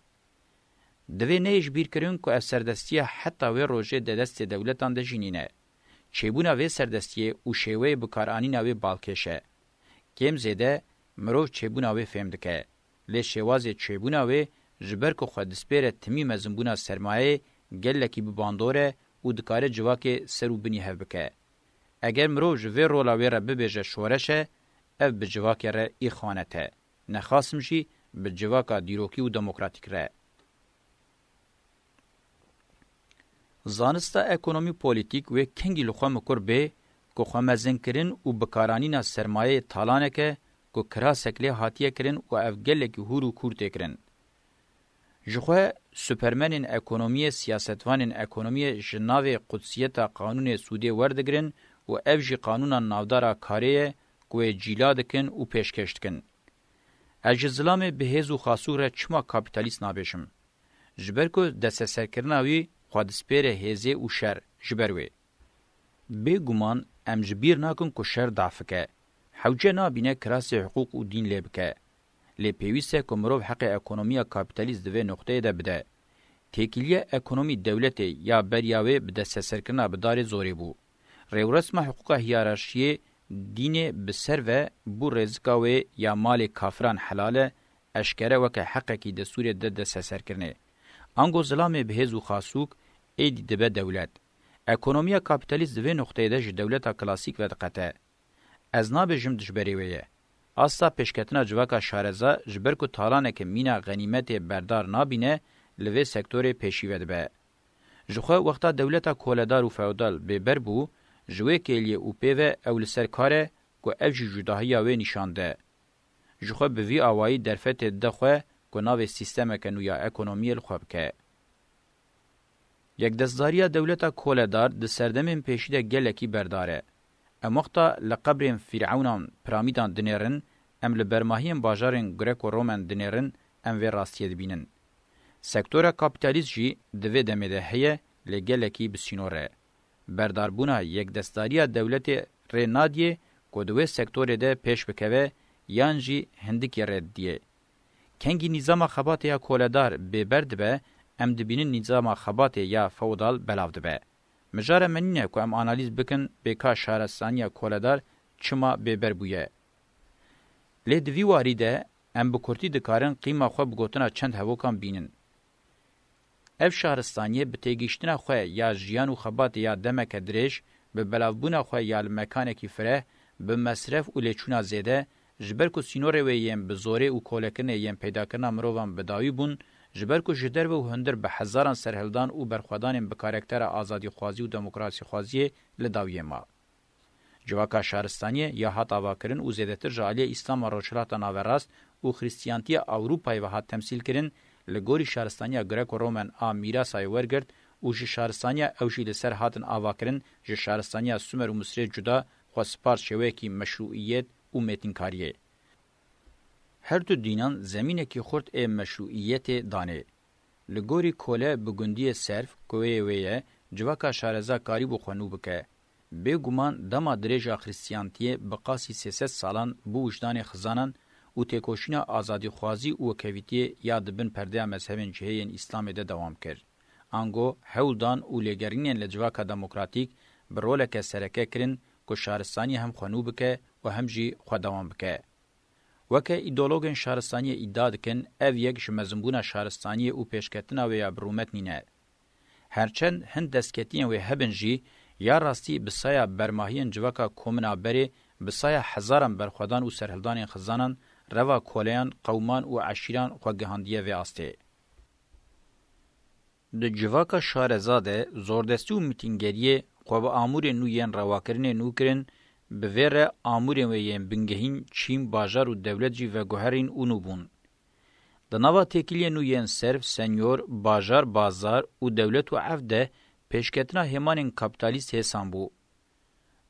Divê neyê ji bîr kirin ku ev serdestiya heta wê rojê di destê dewletan de jî nîne. Çêbûna vê serdestiyê û şêweyê bikaranîna wê balkêş e. Kêm zêde mirov çêbûna wê fêm dike. Lê şêwazê çêbûna wê ji ber ku xwe dispêre timî mezinbûna sermayeyê gelekî bi bandor e û dikare civakê ser û binî hev bike. Eger mirov ji vê rola wê re bibêje şoreş e, ev bi civakê re îxanet e. Nexasim jî bi civaka dîrokî û demokratîk re. Zanista ekonomî polîtîk wê kengî li xwe mikur bê ku xwe mezinkirin û bikaranîna sermayeyê talaneke ku kirasek lê hatiye kirin û ev gelekî hûr û kûr tê kirin. Ji xwe supermenên ekonomiyê, siyasetvanên ekonomiyê ji navê qudsiyeta qanûnê sûdê werdigirin û ev jî qanûna navdara karê ye ku wê cîla dikin û pêşkêş dikin. Ez ji zilamê bi hêz û xasûk re çima kapîtalîst nabêjim? Ji ber ku desteserkirina wî xwe dispêre hêzê û şer, ji ber wê. Bêguman em ji bîr nakin ku şer dafik e. Hewce nabîne kirasê hiqûq û dîn lê bike. Lê pêwîst e ku mirov heqê ekonomiya kapîtalîst di vê noqteyê de bide. Têkiliya ekonomî dewletê ya beriya wê bi desteserkirina bi darê zorê bû. Rêwresma hiqûqa hiyerarşiyê dînê bi ser ve bû rêzika wê ya malê kafiran helal e, eşkere weke heqekî destûrê de desteserkirinê. Ango zilamê bi hêz û xasûk êdî dibe dewlet. Ekonomiya kapîtalîst di vê noqteyê de ji dewleta klasîk vediqete. Ez nabêjim dijberê wê ye. Asta pêşketina civaka şareza ji ber ku talaneke mîna xenîmetê berdar nabîne, li vê sektorê pêşî ve dibe. Ji xwe wexta dewleta koledar û feodal bêber bû, ji wê kêliyê û pê ve ew li ser kar e ku ev jî cudahiya wê nîşan de. Ji xwe bi vî awayî derfetê dide xwe ku navê sîstemeke nû ya ekonomiyê li xwe bike. Yekdestdariya dewleta koledar di serdemên pêşî de gelekî berdar e. Em wexta li qebrên fîrewnan, piramîdan dinêrin, em li bermahiyên bajarên Greko-Romen dinêrin, em vê rastiyê dibînin. Sektora kapîtalîst jî di vê demê de heye, lê gelekî bi sînor e. Berdarbûna yekdestdariya dewletê rê nadiyê ku di wê sektorê de pêş bikeve yan jî hindikî rê didiyê. Kengî nîzama xebatê ya koledar bêber dibe, em dibînin nîzama xebatê ya feodal belav dibe. Mijara me nîne ku em analîz bikin bê ka şaristaniya koledar çima bêber bûye. Lê di vî warî de em bi kurtî dikarin qîma xwe bi gotina çend hevokan bînin. Ev şaristaniyê bi têgihiştina xwe ya jiyan û xebatê ya demeke dirêj, bi belavbûna xwe ya li mekanekî fireh, bi mesref û lêçûna zêde, ji ber ku sînorê wê yên bi zorê û kolekirinê yên peydakirina mirovan bi dawî bûn, ji ber ku ji derve û hundir bi hezaran serhildan û berxwedanên bi karaktera azadîxwazî û demokrasîxwaziyê li dawiyê ma. Civaka şaristaniyê ya hat avakirin û zêdetir ji aliyê Îslama Rojhilata Naverast û Xristiyantiya Ewropayê ve hat temsîlkirin, li gorî şaristaniya Greko-Romen a mîrasayê wergirt û ji şaristaniya ew jî li ser hatin avakirin, ji şaristaniya Sumer û Misirê cuda xwe spar şêweyekî meşrûiyet û mêtinkariyê. Her du dînan zemînekî xurt ê meşrûiyetê danê. Li gorî Kole bi gundiyê Serf, ku wê yê wê ye, civaka şareza karîbû xwe nû bike. Bêguman dema dirêj a Xristiyantiyê bi qasî sê sed salan bû wijdanê xizanan û têkoşîna azadîxwazî û wekhevîtiyê ya di bin perdeya mezhebên cihê yên Îslamê de dewam kir. Ango hewl dan û lêgerînên li civaka demokratîk bi roleke sereke kirin ku şaristaniyê hem xwe nû bike û hem jî xwe dewam bike. Weke îdeologên şaristaniyê îdia dikin, ev yek ji mezinbûna şaristaniyê û pêşketina wê ya bi rûmet nîne. Herçend hin destketiyên wê hebin jî, ya rastî bi saya bermahiyên civaka komina berê, bi saya hezaran berxwedan û serhildanên xizanan, reva koleyan, qewman û eşîran xwe gihandiye vê astê. Di civaka şareza de zordestî û mitîngeriyê xwe bi amûrên nû yên rewakirinê nû kirin, bi vê re amûrên wê yên bingehîn, çîn, bajar û dewlet jî veguherîn û nû bûn. Di nava têkiliyên nû yên serf, senyor, bajar, bazar û dewlet û erd de pêşketina hêmanên kapîtalîst hêsan bû.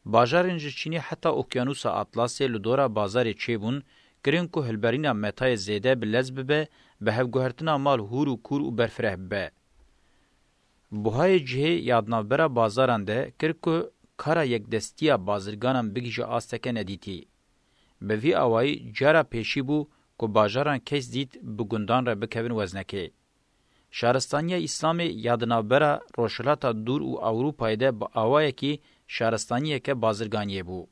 Bajarên ji Çînê heta Okyanûsa Atlasê li dora bazarê çêbûn, kirin ku hilberîna metayê zêde bi lez bibe, bi hevguhertina mal hûr û kûr û berfireh bibe. Buhayê cihê ya di navbera bazaran de kir ku kara yekdestiya bazirganan bigihîje asteke nedîtî. Bi vî awayî cara pêşî bû ku bajaran kes dît bi gundan re bikevin weznekê. Şaristaniya Îslamê ya di navbera Rojhilata Dûr û Ewropayê de bi awayekî şaristaniyeke bazirganiyê bû.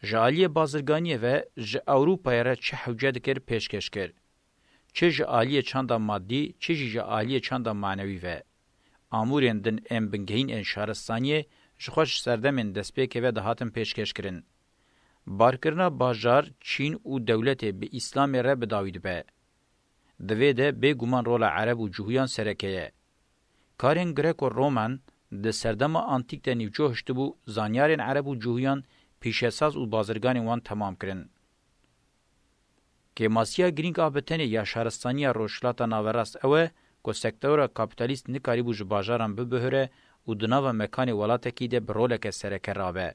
Ji aliyê bazirganiyê ve ji Ewropayê re çi hewce dikir pêşkêş kir. Çi ji aliyê çanda madî, çi jî ji aliyê çanda manewî ve. Amûrên din ên bingehîn ên şaristaniyê ji xwe ji serdemên destpêkê ve dihatin pêşkêş kirin. Barkirina bajar, çîn û dewletê bi Îslamê re bi dawî dibe. Di vê de bêguman rola Ereb û Cihûyan sereke ye. Karên Greko-Roman di serdema antîk de nîvcoh hiştibû, zanyarên Ereb û Cihûyan pîşesaz û bazirganên wan temam kirin. Kêmasiya girîng a bi tenê ya şaristaniya Rojhilata Naverast ew e ku sektora kapîtalîst nikarîbû ji bajaran bibihire û di nava mekanê welatekî de bi roleke sereke rabe.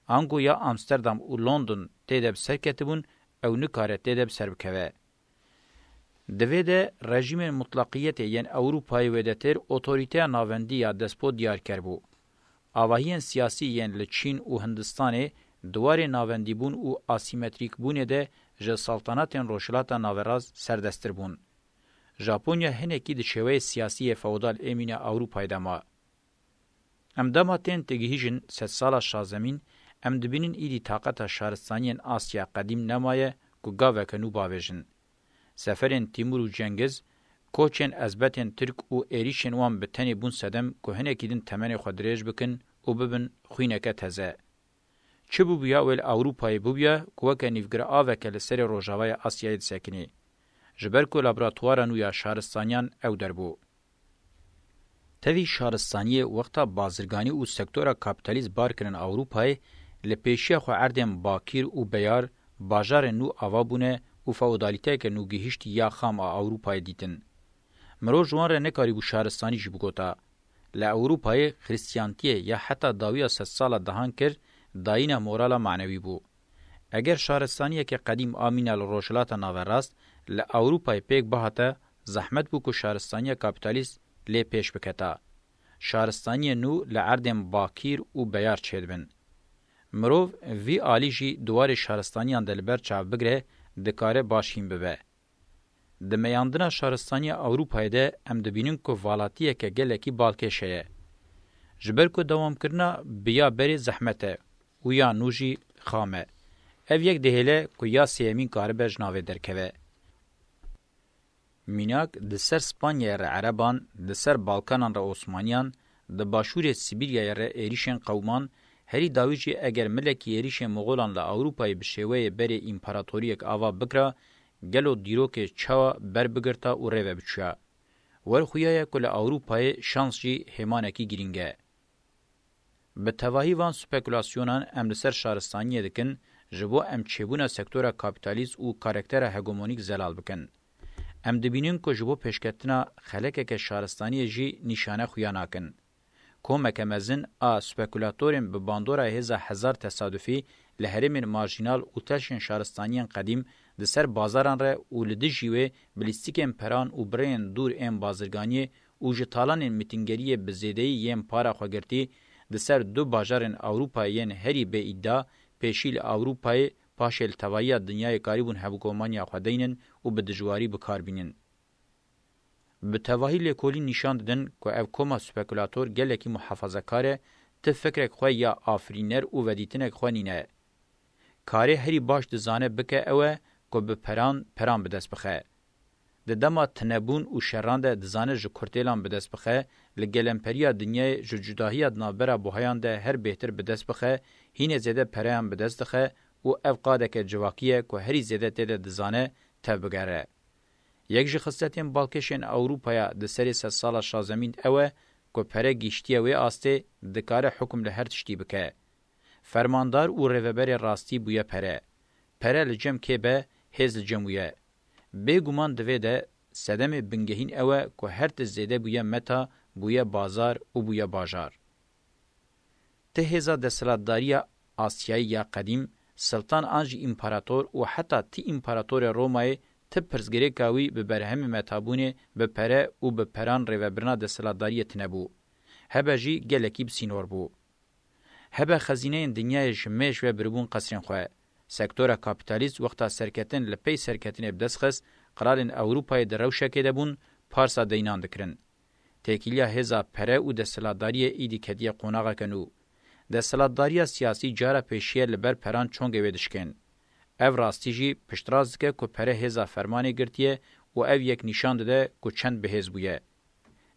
Ango ya Amsterdam û London tê de bi ser ketibûn, ew nikare tê de bi ser bikeve. Di vê de rejîmên mutlaqiyetê yên Ewropayê wêdetir otorîteya navendî ya despot diyarker bû. Avahiyên siyasî yên li Çîn û Hindistanê di warê navendîbûn û asîmetrîkbûnê de ji saltanatên Rojhilata Naverast serdesttir bûn. Japonya hinekî di şêweyê siyasî yê feodal ê mîna Ewropayê de ma. Em dema tên digihîjin sedsala şazemîn, em dibînin îdî taqeta şaristaniyên Asya Qedîm nemaye ku gaveke nû bavêjin. Seferên Tîmûr û Cengiz, koçên ezbetên Tirk û êrîşên wan bi tenê bûn sedem ku hinekî din temenê xwe dirêj bikin û bibin xwîneke teze. Çi bûbûya wê li Ewropayê bûbûya ku weke nîvgire aveke li serê rojavaya Asyayê disekinî. Ji ber ku laboratuwara nû ya şaristaniyan ew der bû. Tevî şaristaniyê wexta bazirganî û sektora kapîtalîst bar kirin Ewropayê, li pêşiya xwe erdên bakîr û beyar, bajarên nû ava bûne û feodalîteyeke nûgihiştî ya xam a Ewropayê dîtin. Mirov ji wan re nekarîbû şaristanî jî bigota. Li Ewropayê Xristiyantiyê ya heta dawiya sedsala dehan kir, dayîna morala manewî bû. Eger şaristaniyeke qedîm amîna li Rojhilata Naverast, li Ewropayê pêk bihate, zehmet bû ku şaristaniya kapîtalîst lê pêş biketa. Şaristaniyên nû li erdên bakîr û beyar çêdibin. Mirov vî alî jî di warê şaristaniyan de li ber çav bigire, dikare baş hîn bibe. Di meyandina şaristaniya Ewropayê de em dibînin ku valatiyeke gelekî balkêş heye. Ji ber ku dewamkirina bi ya berê zehmet e û ya nû jî xam e. Ev yek dihêle ku ya sêyemîn karibe ji navê derkeve. Mînak, di ser Spanyayê re Ereban, di ser Balkanan re Osmaniyan, di başûrê Sibîryayê re êrîşên qewman, herî dawî jî eger milekî êrîşên Moxolan li Ewropayê bi şêweyê berê împaratoriyek ava bikira, gelo dîrokê çawa ber bigirta û rê ve biçûya? Wer xuya ye ku li Ewropayê şans jî hêmanekî girîng e. Bi tevahî van spekulasyonan em li ser şaristaniyê dikin, ji bo em çêbûna sektora kapîtalîst û karaktera hegemonîk zelal bikin. Em dibînin ku ji bo pêşketina xelekeke şaristaniyê jî nîşane xuya nakin. Komeke mezin a spekulatorên bi bandora hêza hezar tesadufî li herêmên marjînal û teşên şaristaniyên qedîm di ser bazaran re û li dijî wê bi lîstikên peran û bi rêyên dûr ên bazirganiyê û ji talanên mîtîngeriyê bi zêdeyî yên para xwe girtî di ser du bajarên Ewropayê yên herî bêîda, pêşî li Ewropayê, paşê li tevahiya dinyayê karîbûn hevkomaniya xwe deynin û bi dijwarî bi kar bînin. Bi tevahî lêkolîn nîşan didin ku ev koma spekulator gelekî muhafazekar e, ti fikrek xwe ya afirîner û vedîtinek xwe nîne. Karê herî baş dizane bike ew e ku bi peran, peran bi dest bixe. Di dema tinebûn û şeran de dizane ji kurtêlan bi dest bixe, li gelemperiya dinyayê ji cudahiya di navbera buhayan de her bêhtir bi dest bixe, hînê zêde pereyan bi dest dixe û ev qadeke civakî ye ku herî zêde tê de dizane tev bigere. Yek ji xisletên balkêşên Ewropaya di serê sedsala şazemîn ew e ku pere gihiştiye wê astê, dikare hukm li her tiştî bike. Fermandar û rêveberê rastî bûye pere. Pere li cem kê be, hêz li cem wî ye. Bêguman di vê de sedemê bingehîn ew e ku her tişt zêde bûye meta, bûye bazar û bûye bajar. Ti hêza desthilatdariya Asyayî ya qedîm, siltan an jî împarator û heta ti împaratorê Romayê, ti pirsgirêka wî bi berhemê metabûnê, bi pere û bi peran rêvebirina desthilatdariyê tine bû. Hebe jî gelekî bi sînor bû. Hebe xezîneyên dinyayê ji mêj ve biribûn qesrên xwe. Sektora kapîtalîst wexta serketin li pey serketinê bi dest xist, qiralên Ewropayê di rewşekê de bûn, parsa deynan dikirin. Têkiliya hêza pere û desthilatdariyê îdî ketiye qonaxeke nû. Desthilatdariya siyasî cara pêşiye li ber peran çongê wê dişkên. Ev rastî jî piştrast dike ku pere hêza fermanê girtiye û ev yek nîşan dide ku çend bihêz bûye.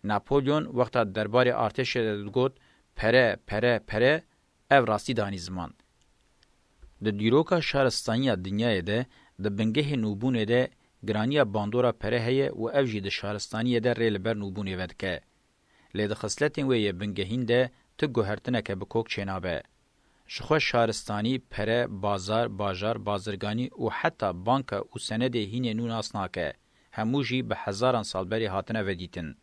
Napolyon wexta derbarê artêşê de digot, "Pere, pere, pere", ev rastî danî ziman. Di dîroka şaristaniya dinyayê de, di bingehê nûbûnê de giraniya bandora pere heye û ev jî di şaristaniyê de rê li ber nûbûnê vedike. Lê di xisletên wê yê bingehîn de ti guhertineke bi kok çênabe. Ji xwe şaristanî, pere, bazar, bajar, bazirganî û heta banka û senedê hînê nû nas nake. Hemû jî bi hezaran sal berê hatine vedîtin.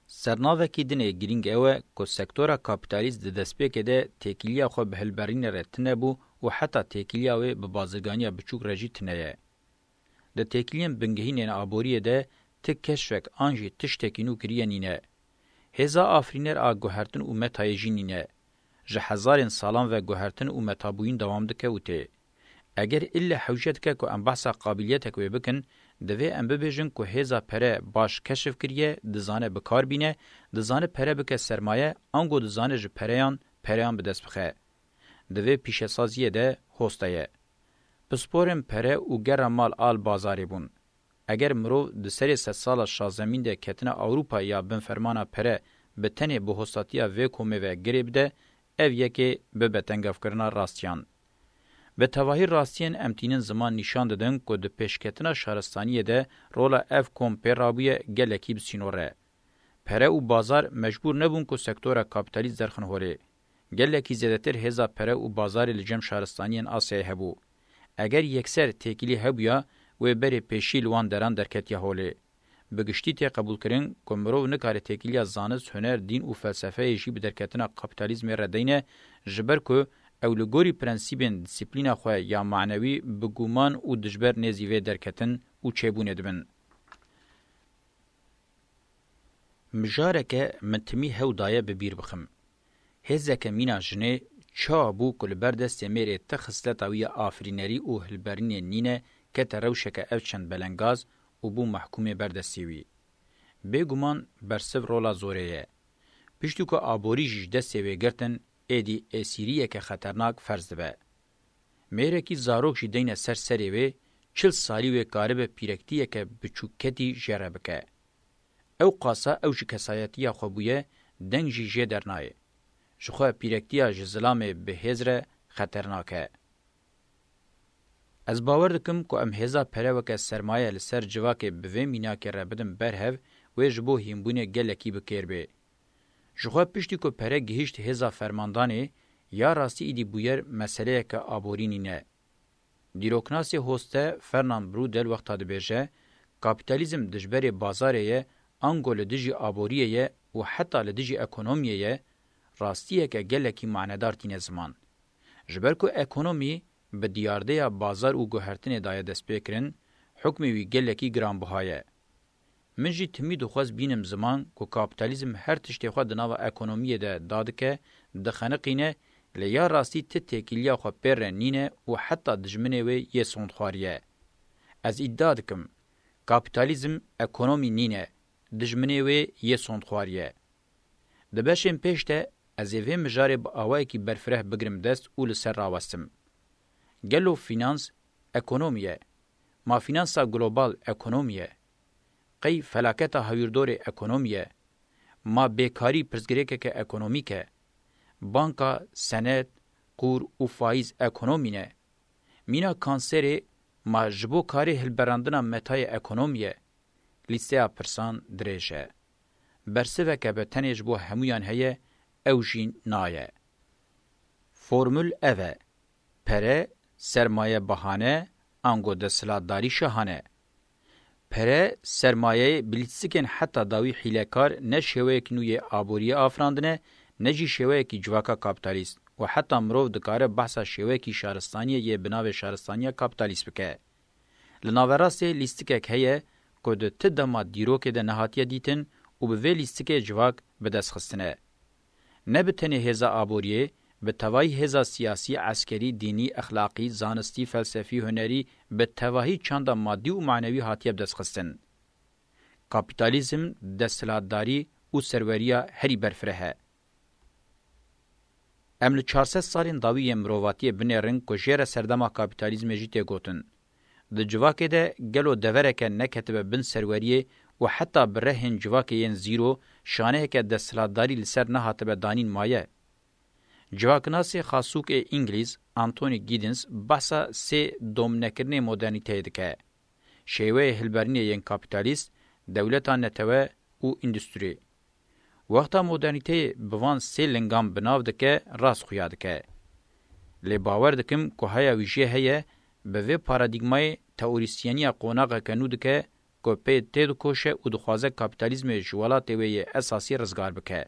Sernavekî din ê girîng ew e ku sektora kapîtalîst di destpêkê de têkiliya xwe bi hilberînê re tune bû û heta têkiliya wê bi bazirganiya biçûk re jî tune ye. Di têkiliyên bingehîn ên aboriyê de ti keşfek an jî tiştekî nû kiriye nîne. Hêza afirîner a guhertin û metayê jî nîne. Ji hezarên salan ve guhertin û metabûyîn dewam dike û tê. Eger îlle hewce dike ku em behsa qabiliyetek wê bikin, divê em bibêjin ku hêza pere baş keşif kiriye, dizane bi kar bîne, dizane pere bike sermaye, ango dizane ji pereyan, pereyan bi dest bixe. Di vê pîşesaziyê de hosta ye. Pisporên pere û gera mal al bazarê bûn. Eger mirov di serê sedsala şazemîn de ketina Ewropa ya bin fermana pere bi tenê bi hostatiya vê komê ve girê bide, ev yekê bibe tengavkirina rastiyan. Bi tevahî rastiyên em tînin ziman nîşan didin ku di pêşketina şaristaniyê de rola ev kom pê rabûye gelekî bi sînor e. Pere û bazar mecbûr nebûn ku sektora kapîtalîst derxin holê. Gelekî zêdetir hêza pere û bazarê li cem şaristaniyên Asyayê hebû. Eger yekser têkilî hebûya, wê berê pêşî li wan deran derketiya holê. Bi giştî tê qebûlkirin ku mirov nikare têkiliya zanist, huner, dîn û felsefeyê jî bi derketina kapîtalîzmê re deyne, ji ber ku ew li gorî prensîbên dîsîplîna xwe ya manewî bi guman û dijber nêzî vê derketin û çêbûnê dibin. Mijareke min timî hew daye bi bîr bixim. Hêzeke mîna jinê çawa bû ku li ber destê mêrê ti xisleta wî ya afirînerî û hilberînê nîne, kete rewşeke ev çend belengaz û bû mehkûmê ber destê wî. Bêguman bersiv rola zorê ye. Piştî ku aborî jî ji destê wê girtin, êdî êsîriyeke xeternak ferz dibe. Mêrekî zarok jî deyne ser serê wê, çil salî wê karibe pîrektiyeke biçûkketî jê re bike. Ew qasa ew ji kesayetiya xwe bûye, deng jî jê dernayê. Ji xwe pîrektiya ji zilamê bi hêz re xeternak e. Ez bawer dikim ku em hêza pere weke sermaye li ser civakê bi vê mînakê re bidin ber hev, wê ji bo hînbûnê gelekî bi kêr bê. Ji xwe piştî ku pere gihîşt hêza fermandanê, ya rastî îdî bûyer meseleyeke aborî nîne. Dîroknasê Hoste Fernand Braudel wexta dibêje, kapîtalîzm dijberê bazarê ye, ango li dijî aboriyê ye û heta li dijî ekonomiyê ye, rastiyeke gelekî manedar tîne ziman. Ji ber ku ekonomî bi diyardeya bazar û guhertinê daye destpêkirin, hukmê wî gelekî giranbiha ye. Min jî timî dixwest bînim ziman ku kapîtalîzm her tiştê xwe di nava ekonomiyê de dadike, dixeniqîne, lê ya rastî ti têkiliya xwe pê re nîne û heta dijminê wê yê sondxwarî ye. Ez îdia dikim, kapîtalîzm ekonomî nîne, dijminê wê yê sondxwarî ye. Di beşên pêş de ez ê vê mijarê bi awayekî berfireh bigirim dest û li ser rawestim. Gelo fînans ekonomî ye? Ma fînansa global ekonomî ye? Qey felaketa hawîrdorê ekonomî ye? Ma bêkarî pirsgirêkeke ekonomîk e? Banka, senet, qûr û faîz ekonomî ne? Mîna kanserê ma ji bo karê hilberandina metayê ekonomî ye? Lîsteya pirsan dirêj e. Bersiveke bi tenê ji bo hemûyan heye, ew jî na ye. Formul ev e. Pere, sermaye bahane, ango desthilatdarî şahane. Pere, sermayeyê bi lîstikên heta dawî hîlekar ne şêweyek nû yê aboriyê afirandine, ne jî şêweyekî civaka kapîtalîst û heta mirov dikare behsa şêweyekî şaristaniyê yê bi navê şaristaniya kapîtalîst bike. Li naverastê lîstikek heye ku di ti dema dîrokê de nehatiye dîtin û bi vê lîstikê civak bi dest xistine. Ne bi tenê hêza aboriyê, bi tevayî hêza siyasî, eskerî, dînî, exlaqî, zanistî, felsefî, hunerî, bi tevahî çanda madî û manewî hatiye bi dest xistin. Kapîtalîzm, desthilatdarî û serweriya herî berfireh e. Em li çar sed salên dawî yên mirovatiyê binêrin ku jê re serdema kapîtalîzmê jî tê gotin. Di civakê de gelo devereke neketibe bin serweriyê û heta bi rehên civakê yên zîro şaneyeke desthilatdarî li ser nehatibe danîn maye? Civaknasê xasûk ê Îngilîz Anthony Giddens behsa sê domnekirinê modernîteyê dike. Şêweyê hilberînê yên kapîtalîst, dewleta netewe û îndusturî. Wexta modernîteyê bi van sê lingan bi nav dike, rast xuya dike. Lê bawer dikim ku haya wî jê heye, bi vê paradîgmayê teorîsyeniya qonaxeke nû dike ku pê têdikoşe û dixwaze kapîtalîzmê ji welatê wê yê esasî rizgar bike.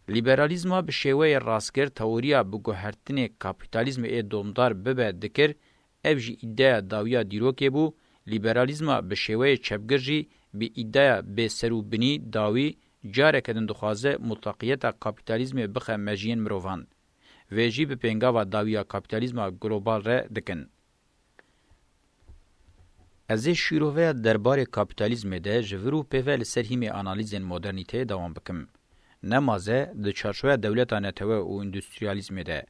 Lîberalîzma bi şêweyê rastgir teoriya bi guhertinê kapîtalîzmê ê domdar bibe dikir, ev jî îdeya dawiya dîrokê bû, lîberalîzma bi şêweyê çepgir jî bi îdeya bêserûbinî dawî careke din dixwaze mutlaqiyeta kapîtalîzmê bixe mejiyên mirovan. Vê jî bi pêngava dawiya kapîtalîzma global re dikin. Ez ê şîroveya derbarê kapîtalîzmê de ji vir û pê ve li ser hîmê analîzên modernîteyê dewam bikim. Nemaze di çarçoveya dewleta netewe û îndustriyalîzmê de.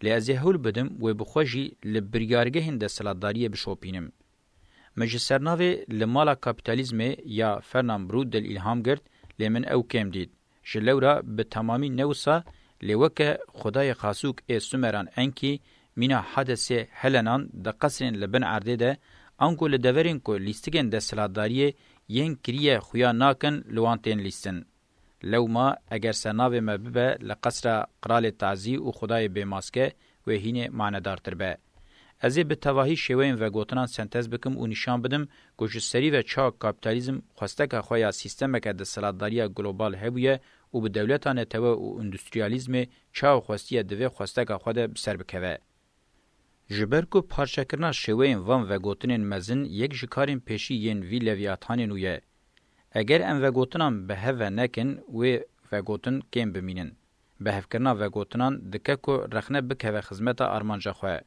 Lê ez ê hewl bidim wê bi xwe jî li biryargehên desthilatdariyê bişopînim. Min ji sernavê Li Mala Kapîtalîzmê ya Fernand Braudel îlham girt, lê min ew kêm dît. Ji lewra bi temamî ne wisa, lê weke xwedayê xasûk ê Sumeran Enki, mîna Hadesê Helenan di qesrên li bin erdê de, ango li deverên ku lîstikên desthilatdariyê yên kiriye xuya nakin, li wan tên lîstin. Lewma eger sernavê me bibe Li Qesra Qralê Tazî û Xwedayê Bêmaske, wê hînê manedartir be. Ez ê bi tevahî şêweyên vegotinan sentez bikim û nîşan bidim ku ji serî ve çawa kapîtalîzm xwesteka xwe ya sîstemeke desthilatdariya global hebûye û bi dewleta netewe û îndustriyalîzmê çawa xwestiye divê xwesteka xwe de bi ser bikeve. Ji ber ku parçekirina şêweyên van vegotinên mezin yek ji karên pêşî yên vî Levîatanên û ye. Eger em vegotinan bi hev ve nekin, wê vegotin kêm bimînin. Bihevkirina vegotinan dike ku rexne bikeve xizmeta armanca xwe.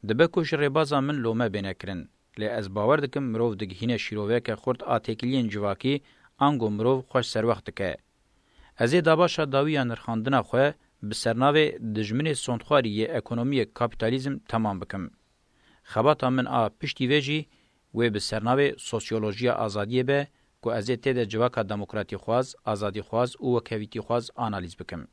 Dibe ku ji rêbaza min lome bêne kirin, lê ez bawer dikim mirov digihîne şîroveke xurt a têkiliyên civakî, ango mirov xweş serwext dike. Ez ê dabaşa dawî ya nirxandina xwe bi sernavê Dijminê sondxwarî yê ekonomiyê kapîtalîzm temam bikim. Xebata min a piştî vê jî wê bi sernavê Sosyolojiya Azadiyê be ku ez ê tê de civaka demokratîxwaz, azadîxwaz û wekhevîtîxwaz analîz bikim.